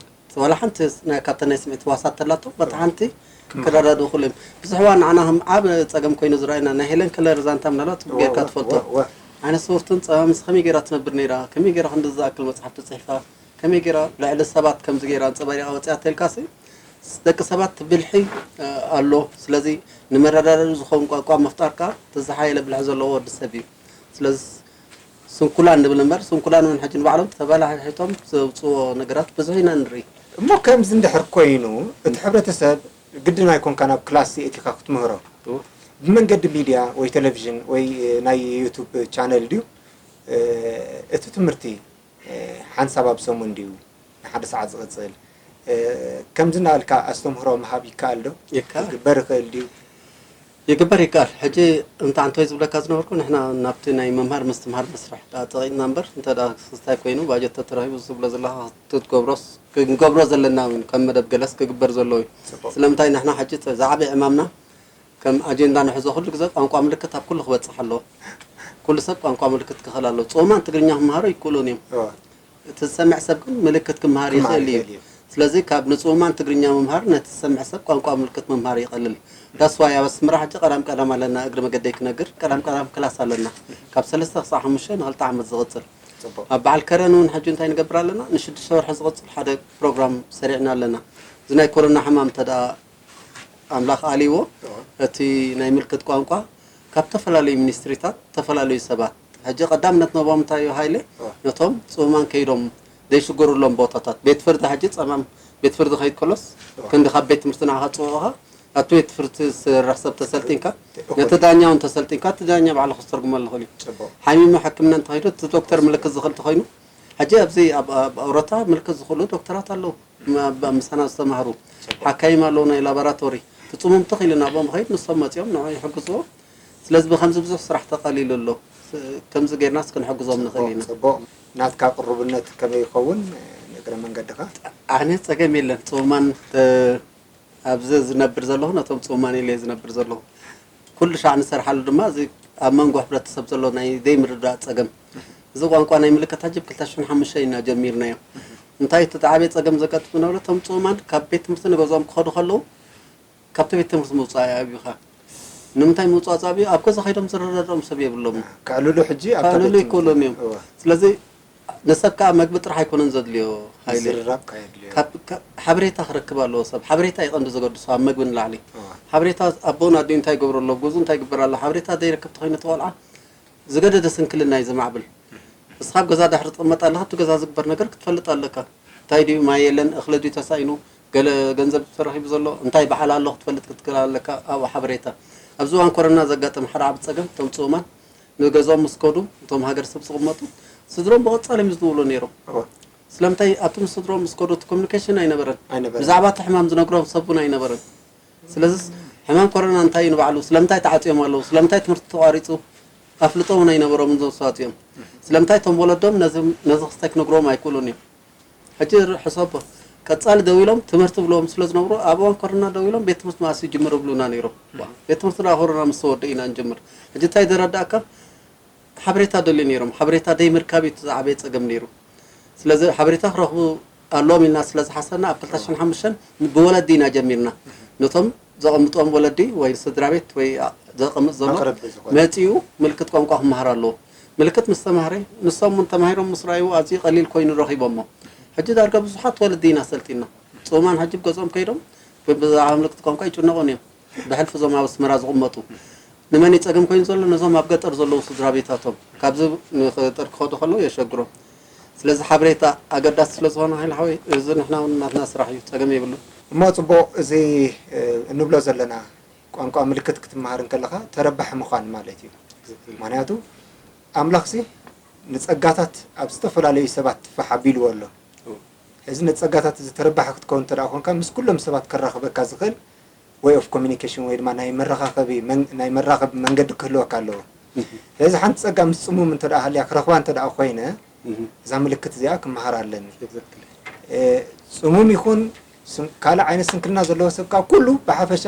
ዋላ ሓንቲ ናይ ካብተን ናይ ስምዒት ህዋሳት ተላቶ በታ ሓንቲ ክረዳድኡ ክእሉ እዮም። ብዙሕ እዋን ንዓና ከም ዓብ ፀገም ኮይኑ ዝረኣየና ናይ ሄለን ከለር ዛንታ ምናልባት ፅቡቅ ጌርካ ትፈልጦ። ዓይነ ስውርትን ፀማምስ ከመይ ጌራ ትነብር ነይራ? ከመይ ጌራ ክንድዚ ዝኣክል መፅሓፍቲ ፅሒፋ? ከመይ ጌራ ልዕሊ ሰባት ከምዚ ጌራ ኣንፀባሪቃ ወፂኣ ተልካሲ ደቂ ሰባት ብልሒ ኣሎ። ስለዚ ንመረዳድኢ ዝኸውን ቋንቋ ምፍጣር ከዓ እቲ ዝሓየለ ብልሒ ዘለዎ ወዲ ሰብ እዩ። ስለዚ ስንኩላን ንብል እምበር ስንኩላን እውን ሕጂ ንባዕሎም ተበላሓሒጦም ዘውፅዎ ነገራት ብዙሕ ኢና ንርኢ። እሞ ከምዚ እንድሕር ኮይኑ እቲ ሕብረተሰብ ግድን ኣይኮንካን ኣብ ክላስ ኣእቲኻ ክትምህሮ ብመንገዲ ሚድያ ወይ ቴሌቪዥን ወይ ናይ ዩቱብ ቻነል ድዩ እቲ ትምህርቲ ሓንሳብ ኣብ ሰሙን ድዩ ንሓደ ሰዓት ዝቕጽል ከምዚ እናበልካ ኣስተምህሮ ምሃብ ይከኣል ዶ? ይከኣል። ክግበር ይኽእል ድዩ? ይግበር ይከኣል። ሕጂ እንተ ኣንቶይ ዝብለካ ዝነበርኩ ንሕና ናብቲ ናይ ምምሃር ምስትምሃር መስርሕ ደኣ ጸቒጥና እምበር እንተ ደኣ ክስታይ ኮይኑ ባጀት ተተራኺቡ ዝብሎ ዘለኻ ክትገብሮስ ክንገብሮ ዘለና እውን ከም መደብ ገለስ ክግበር ዘለዎ እዩ። ስለምንታይ ንሕና ሕጂ ዝዓበየ ዕማምና ከም ኣጀንዳ ንሕዞ ኩሉ ግዜ ቋንቋ ምልክት ኣብ ኩሉ ክበፅሕ ኣለዎ። ኩሉ ሰብ ቋንቋ ምልክት ክኽእል ኣለዎ። ጾማን ትግርኛ ክመሃሩ ኣይክእሉን እዮም። እቲ ዝሰምዕ ሰብ ግን ምልክት ክመሃር ይኽእል እዩ። ስለዚ ካብ ንጽውማን ትግርኛ ምምሃር ነቲ ዝሰምዕ ሰብ ቋንቋ ምልክት ምምሃር ይቐልል። ዳስዋይ ኣብ ኣስመራ ሕጂ ቀዳም ቀዳም ኣለና እግሪ መገደይ ክነግር ቀዳም ቀዳም ክላስ ኣለና ካብ ሰለስተ ክሳዕ ሓሙሽተ ንክልተ ዓመት ዝቕጽል ኣብ በዓል ከረን እውን ሕጂ እንታይ ንገብር ኣለና ንሽዱሽተ ወርሒ ዝቕጽል ሓደ ፕሮግራም ሰሪዕና ኣለና እዚ ናይ ኮሮና ሕማም እንተ ኣምላኽ ኣልይዎ እቲ ናይ ምልክት ቋንቋ ካብ ተፈላለዩ ሚኒስትሪታት ተፈላለዩ ሰባት ሕጂ ቀዳምነት ነቦም እንታይ እዩ ሃይለ ነቶም ጽሙማን ከይዶም ዘይሽገሩሎም ቦታታት ቤት ፍርዲ ሕጂ ጸማም ቤት ፍርዲ ከይድ ከሎስ ክንዲ ካብ ቤት ትምህርቲ ንዓኻ ጽውዑኻ ኣብቲ ቤት ፍርዲ ዝሰርሕ ሰብ ተሰልጢንካ ነቲ ዳኛ እውን ተሰልጢንካ እቲ ዳኛ ባዕሉ ክስተርጉመሉ ይኽእል እዩ ሓሚሙ ሕክምና እንተኸይዱ እቲ ዶክተር ምልክት ዝኽእል ተኾይኑ ሕጂ ኣብዚ ኣብ ኣውሮታ ምልክት ዝኽእሉ ዶክተራት ኣለዉ ምሳና ዝተማህሩ ሓካይም ኣለዉ ናይ ላቦራቶሪ ፍጹም እምትኽ ኢሉ ናብኦም ኸይድ፣ ንሶም መጺኦም ንዑ ይሕግዝዎ። ስለዚ ብኸምዚ ብዙሕ ስራሕ ተቐሊሉ ኣሎ። ስ-፣ ከምዚ ጌርናስ ክንሕግዞም ንኽእል ኢና። ጽቡቕ። ናትካ ቅሩብነት ከመይ ይኸውን? ንእግረ መንገድኻ። ኣነ ጸገም የለን። ጽሙማን፣ እ፣ ኣብዚ ዝነብር ዘለኹ ነቶም ጽሙማን ኢለ ዝነብር ዘለኹ። ኩሉ ሻዕ ንሰርሓሉ ድማ እዚ ኣብ መንጎ ሕብረተሰብ ዘሎ ናይ ዘይምርዳእ ጸገም። እዚ ቋንቋ ናይ ምልክት ኣጀብ ክልተ ሽሕን ሓሙሽተን ኢና ጀሚርናዮ። እንታይ እቲ ዝዓበየ ጸገም ዘጋጥም ዝነበረ፣ እቶም ጽሙማን ካብ ቤት ትምህርቲ ንገዝኦም ክኸዱ ከለዉ ካብቲ ቤት ትምህርቲ ምውጻእ ይኣብዩኻ። ንምንታይ ምውጻእ ዝኣብዩ? ኣብ ገዛ ከይዶም ዝረዳድኦም ሰብ የብሎምን። ከዕልሉ ሕጂ ኣብታ ቤት ከዕልሉ ትምህርቲ። ይከእሎም እዮም። እወ። ስለዚ ንሰብ ከኣ መግቢ ጥራሕ ኣይኮነን ዘድልዮ፣ ሃይለ። ምዝርራብ ከየድልዮ። ካብ፣ ካብ፣ ሓበሬታ ክረክብ ኣለዎ ሰብ። ሓበሬታ እዩ ቀንዲ ዘገድሶ ኣብ መግቢ ንላዕሊ። እወ። ሓበሬታ ኣቦን ኣዲኡ እንታይ ይገብሩ ኣለዉ፣ ኣብ ገዝኡ እንታይ ይግበር ኣሎ፣ ሓበሬታ ዘይረክብ ተኾይኑ እቲ ቆልዓ ዝገደደ ስንክልና እዩ ዘማዕብል። ንስኻ ኣብ ገዛ ድሕሪ ትቕመጥ ኣለኻ፣ ኣብቲ ገዛ ዝግበር ነገር ክትፈልጥ ኣለካ። እንታይ ድዩ፣ ማይ የለን፣ እኽሊ ድዩ ተሳኢኑ፣ ገለ ገንዘብ ተረኺቡ ዘሎ፣ እንታይ በዓል ኣሎ ክትፈልጥ ክትክእል ኣለካ። ኣብኡ ሓበሬታ። ኣብዚ እዋን ኮረና ዘጋጠመ ሓደ ዓቢ ጸገም፣ እቶም ጽሙማን ንገዝኦም ምስ ከዱ፣ እቶም ሃገር ሰብ ዝቕመጡ፣ ስድሮም ብቐጻሊ እዮም ዝድውሉ ነይሮም። እወ። ስለምንታይ ኣብቲ ምስ ስድሮኦም ምስ ከዱ እቲ ኮሚኒኬሽን ኣይነበረን። ኣይነበረን። ብዛዕባ እቲ ሕማም ዝነግሮም ሰብ እውን ኣይነበረን። ስለዚስ ሕማም ኮረና እንታይ እዩ ንባዕሉ? ስለምንታይ ተዓጽዮም ኣለዉ? ስለምንታይ ትምህርቲ ተቋሪጹ? ኣፍልጦ እውን ኣይነበሮምን እዞም ሰባት እዚኦም። ስለምንታይ እቶም ወለዶም ነዚ፣ ነዚ ክስታይ ክነግርዎም ኣይክእሉን እዮም? ሕጂ ር-፣ ሕሰቦ። ቀጻሊ ደው ኢሎም ትምህርቲ ብለዎም ስለ ዝነብሩ፣ ኣብ እዋን ኮረና ደው ኢሎም ቤት ትምህርቲ መኣስ ይጅምር ይብሉና ነይሮም። ዋ፣ ቤት ትምህርቲ ደኣ ኮረና ምስ ተወድአ ኢና ንጅምር። ሕጂ እንታይ ዘረዳእካ? ሓበሬታ ደልዩ ነይሮም። ሓበሬታ ደይምርካብ እዩ እቲ ዝዓበየ ጸገም ነይሩ። ስለዚ ሓበሬታ ክረኽቡ ኣለዎም ኢልና ስለ ዝሓሰብና፣ ኣብ ክልተ ሽሕን ሓሙሽተን ብወለዲ ኢና ጀሚርና። ነቶም ዘቐምጥዎም ወለዲ ወይ ስድራ ቤት ወይ ኣ-፣ ዘቐምጥ ዘሎ ኣቕረቢ ዝኾነ። መጺኡ ምልክት ቋንቋ ክመሃር ኣለዎ። ምልክት ምስ ተማህረ፣ ንሶም እውን ተማሂሮም ምስ ረኣይዎ ኣዝዩ ቀሊል ኮይኑ ረኺቦሞ። ሕጂ ዳርጋ ብዙሓት ወለዲ ኢና ሰልጢና። ጽሙማን ሕጂ ኣብ ገዝኦም ከይዶም ብ-፣ ብዛዕባ ምልክት ቋንቋ ይጭነቑን እዮም። ብሕልፊ እዞም ኣብ ኣስመራ ዝቕመጡ። ንመን እዩ ጸገም ኮይኑ ዘሎ? ነዞም ኣብ ገጠር ዘለዉ ስድራ ቤታቶም። ካብዚ ንገጠር ክኸዱ ከለዉ የሸግሮም። ስለዚ ሓበሬታ ኣገዳሲ ስለ ዝኾነ፣ ሃይለ ሓወይ፣ እዚ ንሕና እውን ናትና ስራሕ እዩ፣ ጸገም የብሉን። እሞ ጽቡቕ፣ እዚ፣ እ፣ እንብሎ ዘለና ቋንቋ ምልክት ክትመሃር እንከለኻ ተረባሒ ምዃን ማለት እዩ። ምኽንያቱ ኣምላኽሲ ንጸጋታት ኣብ ዝተፈላለዩ ሰባት ፋሕ ኣቢልዎ ኣሎ። እዚ ነቲ ጸጋታት እዚ ተረባሒ ክትከውን እንተ ደኣ ኮንካ፣ ምስ ኩሎም ሰባት ከራኽበካ ዝኽእል way of communication ወይ ድማ ናይ መረኻኸቢ መን-፣ ናይ መራኸቢ መንገዲ ክህልወካ ኣለዎ። እህ። ስለዚ ሓንቲ ጸጋ ምስ ጽሙም እንተ ደኣ ሃልያ ክረኽባ እንተ ደኣ ኮይነ፣ እህ። እዛ ምልክት እዚኣ ክመሃር ኣለኒ። Exactly። እ፣ ጽሙም ይኹን ስን-፣ ካልእ ዓይነት ስንክልና ዘለዎ ሰብ ካብ ኩሉ ብሓፈሻ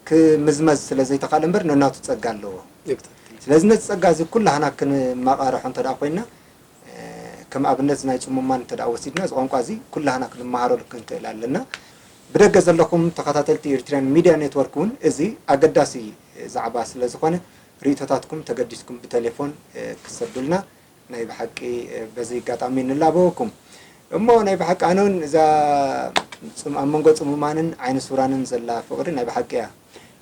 ክምዝመዝ ስለ ዘይተኻእለ እምበር ነናቱ ጸጋ ኣለዎ። Exactly። ስለዚ ነቲ ጸጋ እዚ ኩላህና ክንመቓርሖ እንተ ደኣ ኮይና፣ እ፣ ከም ኣብነት ናይ ጽሙማን እንተ ደኣ ወሲድና፣ እዚ ቋንቋ እዚ ኩላህና ክንመሃረሉ ክንክእል ኣለና። ብደገ ዘለኹም ተኸታተልቲ ኤሪትሪያን ሚድያ ኔትወርክ እውን እዚ ኣገዳሲ ዛዕባ ስለ ዝኾነ፣ ርእይቶታትኩም ተገዲስኩም ብቴሌፎን፣ እ፣ ክትሰዱልና ናይ ብሓቂ፣ እ፣ በዚ ኣጋጣሚ ንላበወኩም። እሞ ናይ ብሓቂ ኣነ እውን እዛ ጽም-፣ ኣብ መንጎ ጽሙማንን ዓይነ ስውራንን ዘላ ፍቕሪ ናይ ብሓቂ እያ።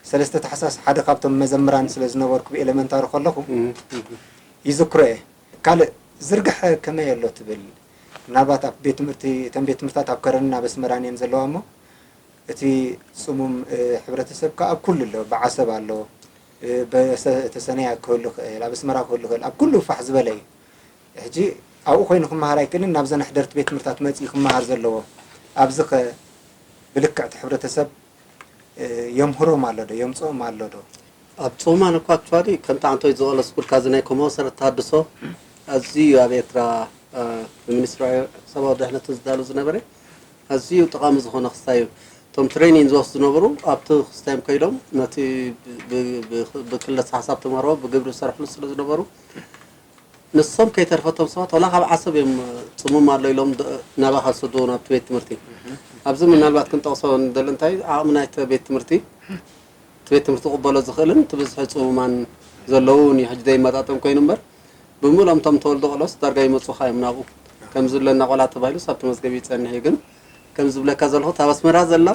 ሰለስተ ታሕሳስ ሓደ ካብቶም መዘምራን ስለ ዝነበርኩ ብኤሌመንታሪ ከለኹ እም፣ እም። ይዝክሮ እየ። ካልእ ዝርግሐ ከመይ ኣሎ ትብል? ምናልባት ኣብ ቤት ትምህርቲ፣ እተን ቤት ትምህርትታት ኣብ ከረንን ኣብ ኣስመራን እየን ዘለዋ እሞ፣ እቲ ጽሙም፣ እ፣ ሕብረተሰብ ከኣ ኣብ ኩሉ ኣሎ፣ ብዓሰብ ኣሎ፣ እ፣ በሰ-፣ ተሰነያ ክህሉ ይኽእል፣ ኣብ ኣስመራ ክህሉ ይኽእል፣ ኣብ ኩሉ ፋሕ ዝበለ እዩ። ሕጂ ኣብኡ ኮይኑ ክመሃር ኣይክእልን፣ ናብዘን ኣሕደርቲ ቤት ትምህርትታት መጺኡ ክመሃር ዘለዎ። ኣብዚ ኸ ብልክዕ እቲ ሕብረተሰብ፣ እ፣ የምህሮም ኣሎ ዶ? የምጽኦም ኣሎ ዶ? ኣብ ጽሙማን እኳ actually ከምቲ ኣንቶይ ዝቐለስኩልካ እዚ ናይ ኮማውሰረት ተሃድሶ ኣዝዩ እዩ ኣብ ኤርትራ፣ እ፣ ብሚኒስትሪ ሰብኣዊ ድሕነትን ዝዳሎ ዝነበረ ኣዝዩ ጠቓሚ ዝኾነ ክስታይ እዩ። እቶም ትሬኒንግ ዝወስዱ ዝነበሩ ኣብቲ ክስታዮም ከይዶም ነቲ ብ-፣ ብ-፣ ብ-፣ ብክለሰ ሓሳብ ተማሃሮ ብግብሪ ዝሰርሕሉ ስለ ዝነበሩ ንሶም ከይተርፈ እቶም ሰባት ዋላ ካብ ዓሰብ እዮም ጽሙም ኣሎ ኢሎም ድ-፣ ናባኻ ዝሰድዎ ናብቲ ቤት ትምህርቲ። እህ። ኣብዚ ምናልባት ክንጠቕሶ ንደሊ እንታይ ዓቕሚ ናይቲ ቤት ትምህርቲ፣ እቲ ቤት ትምህርቲ ክቕበሎ ዝኽእልን እቲ ብዝሒ ጽሙማን ዘለዉን እዩ ሕጂ ዘይመጣጠን ኮይኑ እምበር፣ ብምልኦም እቶም ተወልዶ ቆልዑስ ዳርጋ ይመጹኻ እዮም ናብኡ። ከምዚ ዝብለና ቆልዓ ተባሂሉስ ኣብቲ መዝገብ ይጸንሕ እዩ። ግን ከምዚ ዝብለካ ዘለኹ እታ ኣብ ኣስመራ ዘላ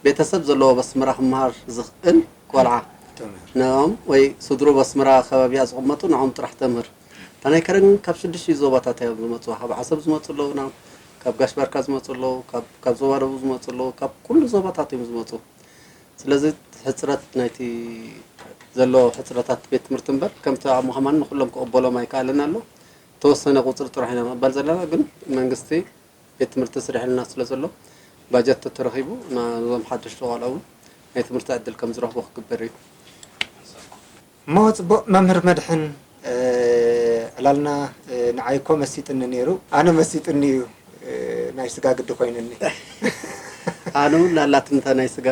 ቤተሰብ ዘለዎ ኣብ ኣስመራ ክመሃር ዝኽእል ቆልዓ ተምህር። ንኦም ወይ ስድሩ ኣብ ኣስመራ ከባቢኣ ዝቕመጡ ንኦም ጥራሕ ተምህር። እታ ናይ ከረን ካብ ሽዱሽተ ዞባታት እዮም ዝመጹ። ካብ ዓሰብ ዝመጹ ኣለዉና፣ ካብ ጋሽ ባርካ ዝመጹ ኣለዉ፣ ካብ፣ ካብ ዞባ ደቡብ ዝመጹ ኣለዉ፣ ካብ ኩሉ ዞባታት እዮም ዝመጹ። ስለዚ ሕጽረት ናይቲ ዘሎ ሕጽረታት ቤት ትምህርቲ እምበር ከምቲ ዓቕሙ ከማን ንኹሎም ክቕበሎም ኣይከኣልን ኣሎ። ተወሰነ ቁጽሪ ጥራሕ ኢና ምቕባል ዘለና፣ ግን መንግስቲ ቤት ትምህርቲ ስርሕልና ስለ ዘሎ ባጀት ተተረኺቡ ናዞም ሓደሽቲ ቆልዑ እውን ናይ ትምህርቲ ዕድል ከም ዝረኽቡ ክግበር እዩ። እሞ ጽቡቕ መምህር መድሕን፣ ዕላልና ንዓይ እኮ መሲጥኒ ነይሩ። ኣነ መሲጥኒ እዩ፣ ናይ ስጋ ግዲ ኮይንኒ። ኣነ እውን ኣላትንታ ናይ ስጋ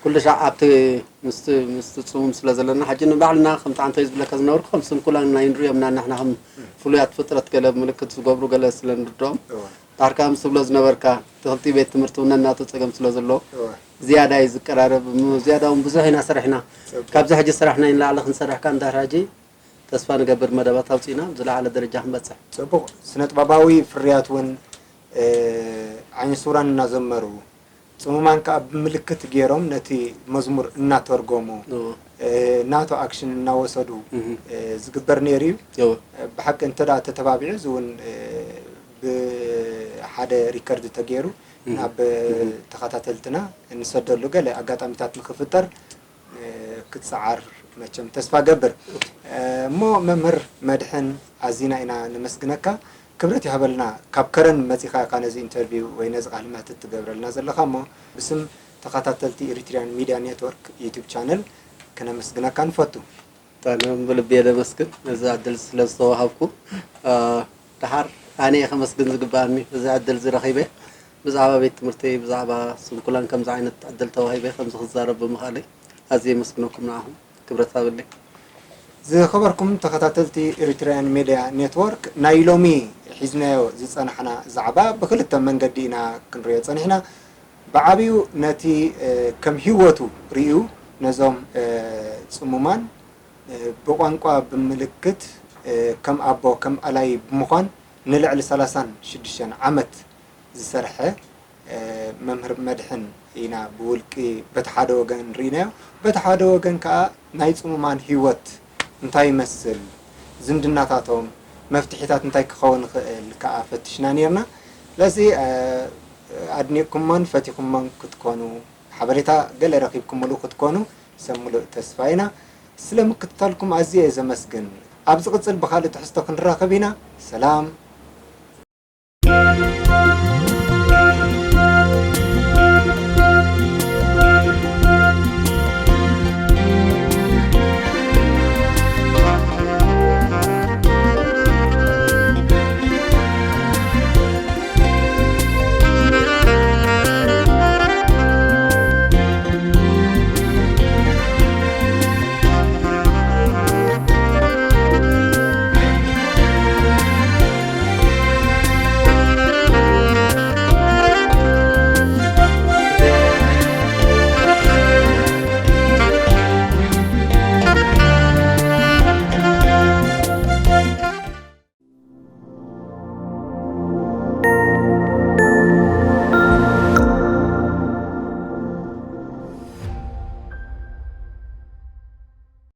ኩሉ ሻዕ ኣብቲ ምስቲ ምስቲ ጽሙም ስለ ዘለና፣ ሕጂ ንባዕልና ከምቲ ዓንተይ ዝብለካ ዝነበርኩ ከም ስንኩላን ናይ ንሪኦም ኢና ንሕና ከም ፍሉያት ፍጥረት ገለ ምልክት ዝገብሩ ገለ ስለ ንርድኦም። ዳርካ ምስ ትብሎ ዝነበርካ እቲ ክልቲኡ ቤት ትምህርቲ እውን ነናቱ ጸገም ስለ ዘለዎ ዝያዳ እዩ ዝቀራረብ። ዝያዳ እውን ብዙሕ ኢና ሰሪሕና። ካብዚ ሕጂ ዝሰራሕናዮ ንላዕሊ ክንሰርሕ ከኣ እንድሕር ሕጂ ተስፋ ንገብር መደባት ኣውጺእና ዝለዓለ ደረጃ ክንበጽሕ። ጽቡቕ። ስነ ጥበባዊ ፍርያት እውን ዓይነ ስውራን እናዘመሩ ጽሙማን ከኣ ብምልክት ገይሮም ነቲ መዝሙር እናተርጎሙ ናቱ ኣክሽን እናወሰዱ ዝግበር ነይሩ እዩ። ብሓቂ እንተ ተተባቢዑ እዚ እውን ብሓደ ሪከርድ ተገይሩ ናብ ተኸታተልትና እንሰደሉ ገለ ኣጋጣሚታት ንክፍጠር ክትሰዓር መቸም ተስፋ ገብር። እሞ መምህር መድሕን ኣዚና ኢና ነመስግነካ። ክብረት ይሃበልና ካብ ከረን መጺኻ ኢኻ ነዚ ኢንተርቪው ወይ ነዚ ቃለ መሕትት ትገብረልና ዘለኻ። እሞ ብስም ተኸታተልቲ ኤሪትሪያን ሚድያ ኔትወርክ ዩቱብ ቻነል ክነመስግነካ ንፈቱ። ኣነ ብልቢ እየ ደመስግን ነዚ ዕድል ስለ ዝተዋሃብኩ። ደሓር ኣነ እየ ከመስግን ዝግበኣኒ እዚ ዕድል እዚ ረኺበ። ብዛዕባ ቤት ትምህርቲ ብዛዕባ ስንኩላን ከምዚ ዓይነት ዕድል ተዋሂበ ከምዚ ክዛረብ ብምኽኣለይ ኣዝየ የመስግነኩም ንዓኹም። ክብረት ሃብለይ። ዝኸበርኩም ተኸታተልቲ ኤሪትሪያን ሜድያ ኔትወርክ፣ ናይ ሎሚ ሒዝናዮ ዝጸናሕና ዛዕባ ብኽልተ መንገዲ ኢና ክንሪኦ ጸኒሕና። ብዓብዩ ነቲ ከም ህይወቱ ርእዩ ነዞም ጽሙማን ብቋንቋ ብምልክት ከም ኣቦ ከም ኣላይ ብምዃን ንልዕሊ ሰላሳን ሽዱሽተን ዓመት ዝሰርሐ መምህር መድሕን ኢና ብውልቂ በቲ ሓደ ወገን ርኢናዮ። በቲ ሓደ ወገን ከኣ ናይ ጽሙማን ህይወት እንታይ ይመስል፣ ዝምድናታቶም፣ መፍትሒታት እንታይ ክኸውን ይኽእል ከኣ ፈቲሽና ኔርና። ስለዚ ኣድኒቕኩሞን ፈቲኹሞን ክትኮኑ፣ ሓበሬታ ገለ ረኺብኩምሉ ክትኮኑ ሰብ ምሉእ ተስፋ ኢና። ስለ ምክትታልኩም ኣዝየ እየ ዘመስግን። ኣብ ዝቕጽል ብኻልእ ትሕዝቶ ክንራኸብ ኢና። ሰላም።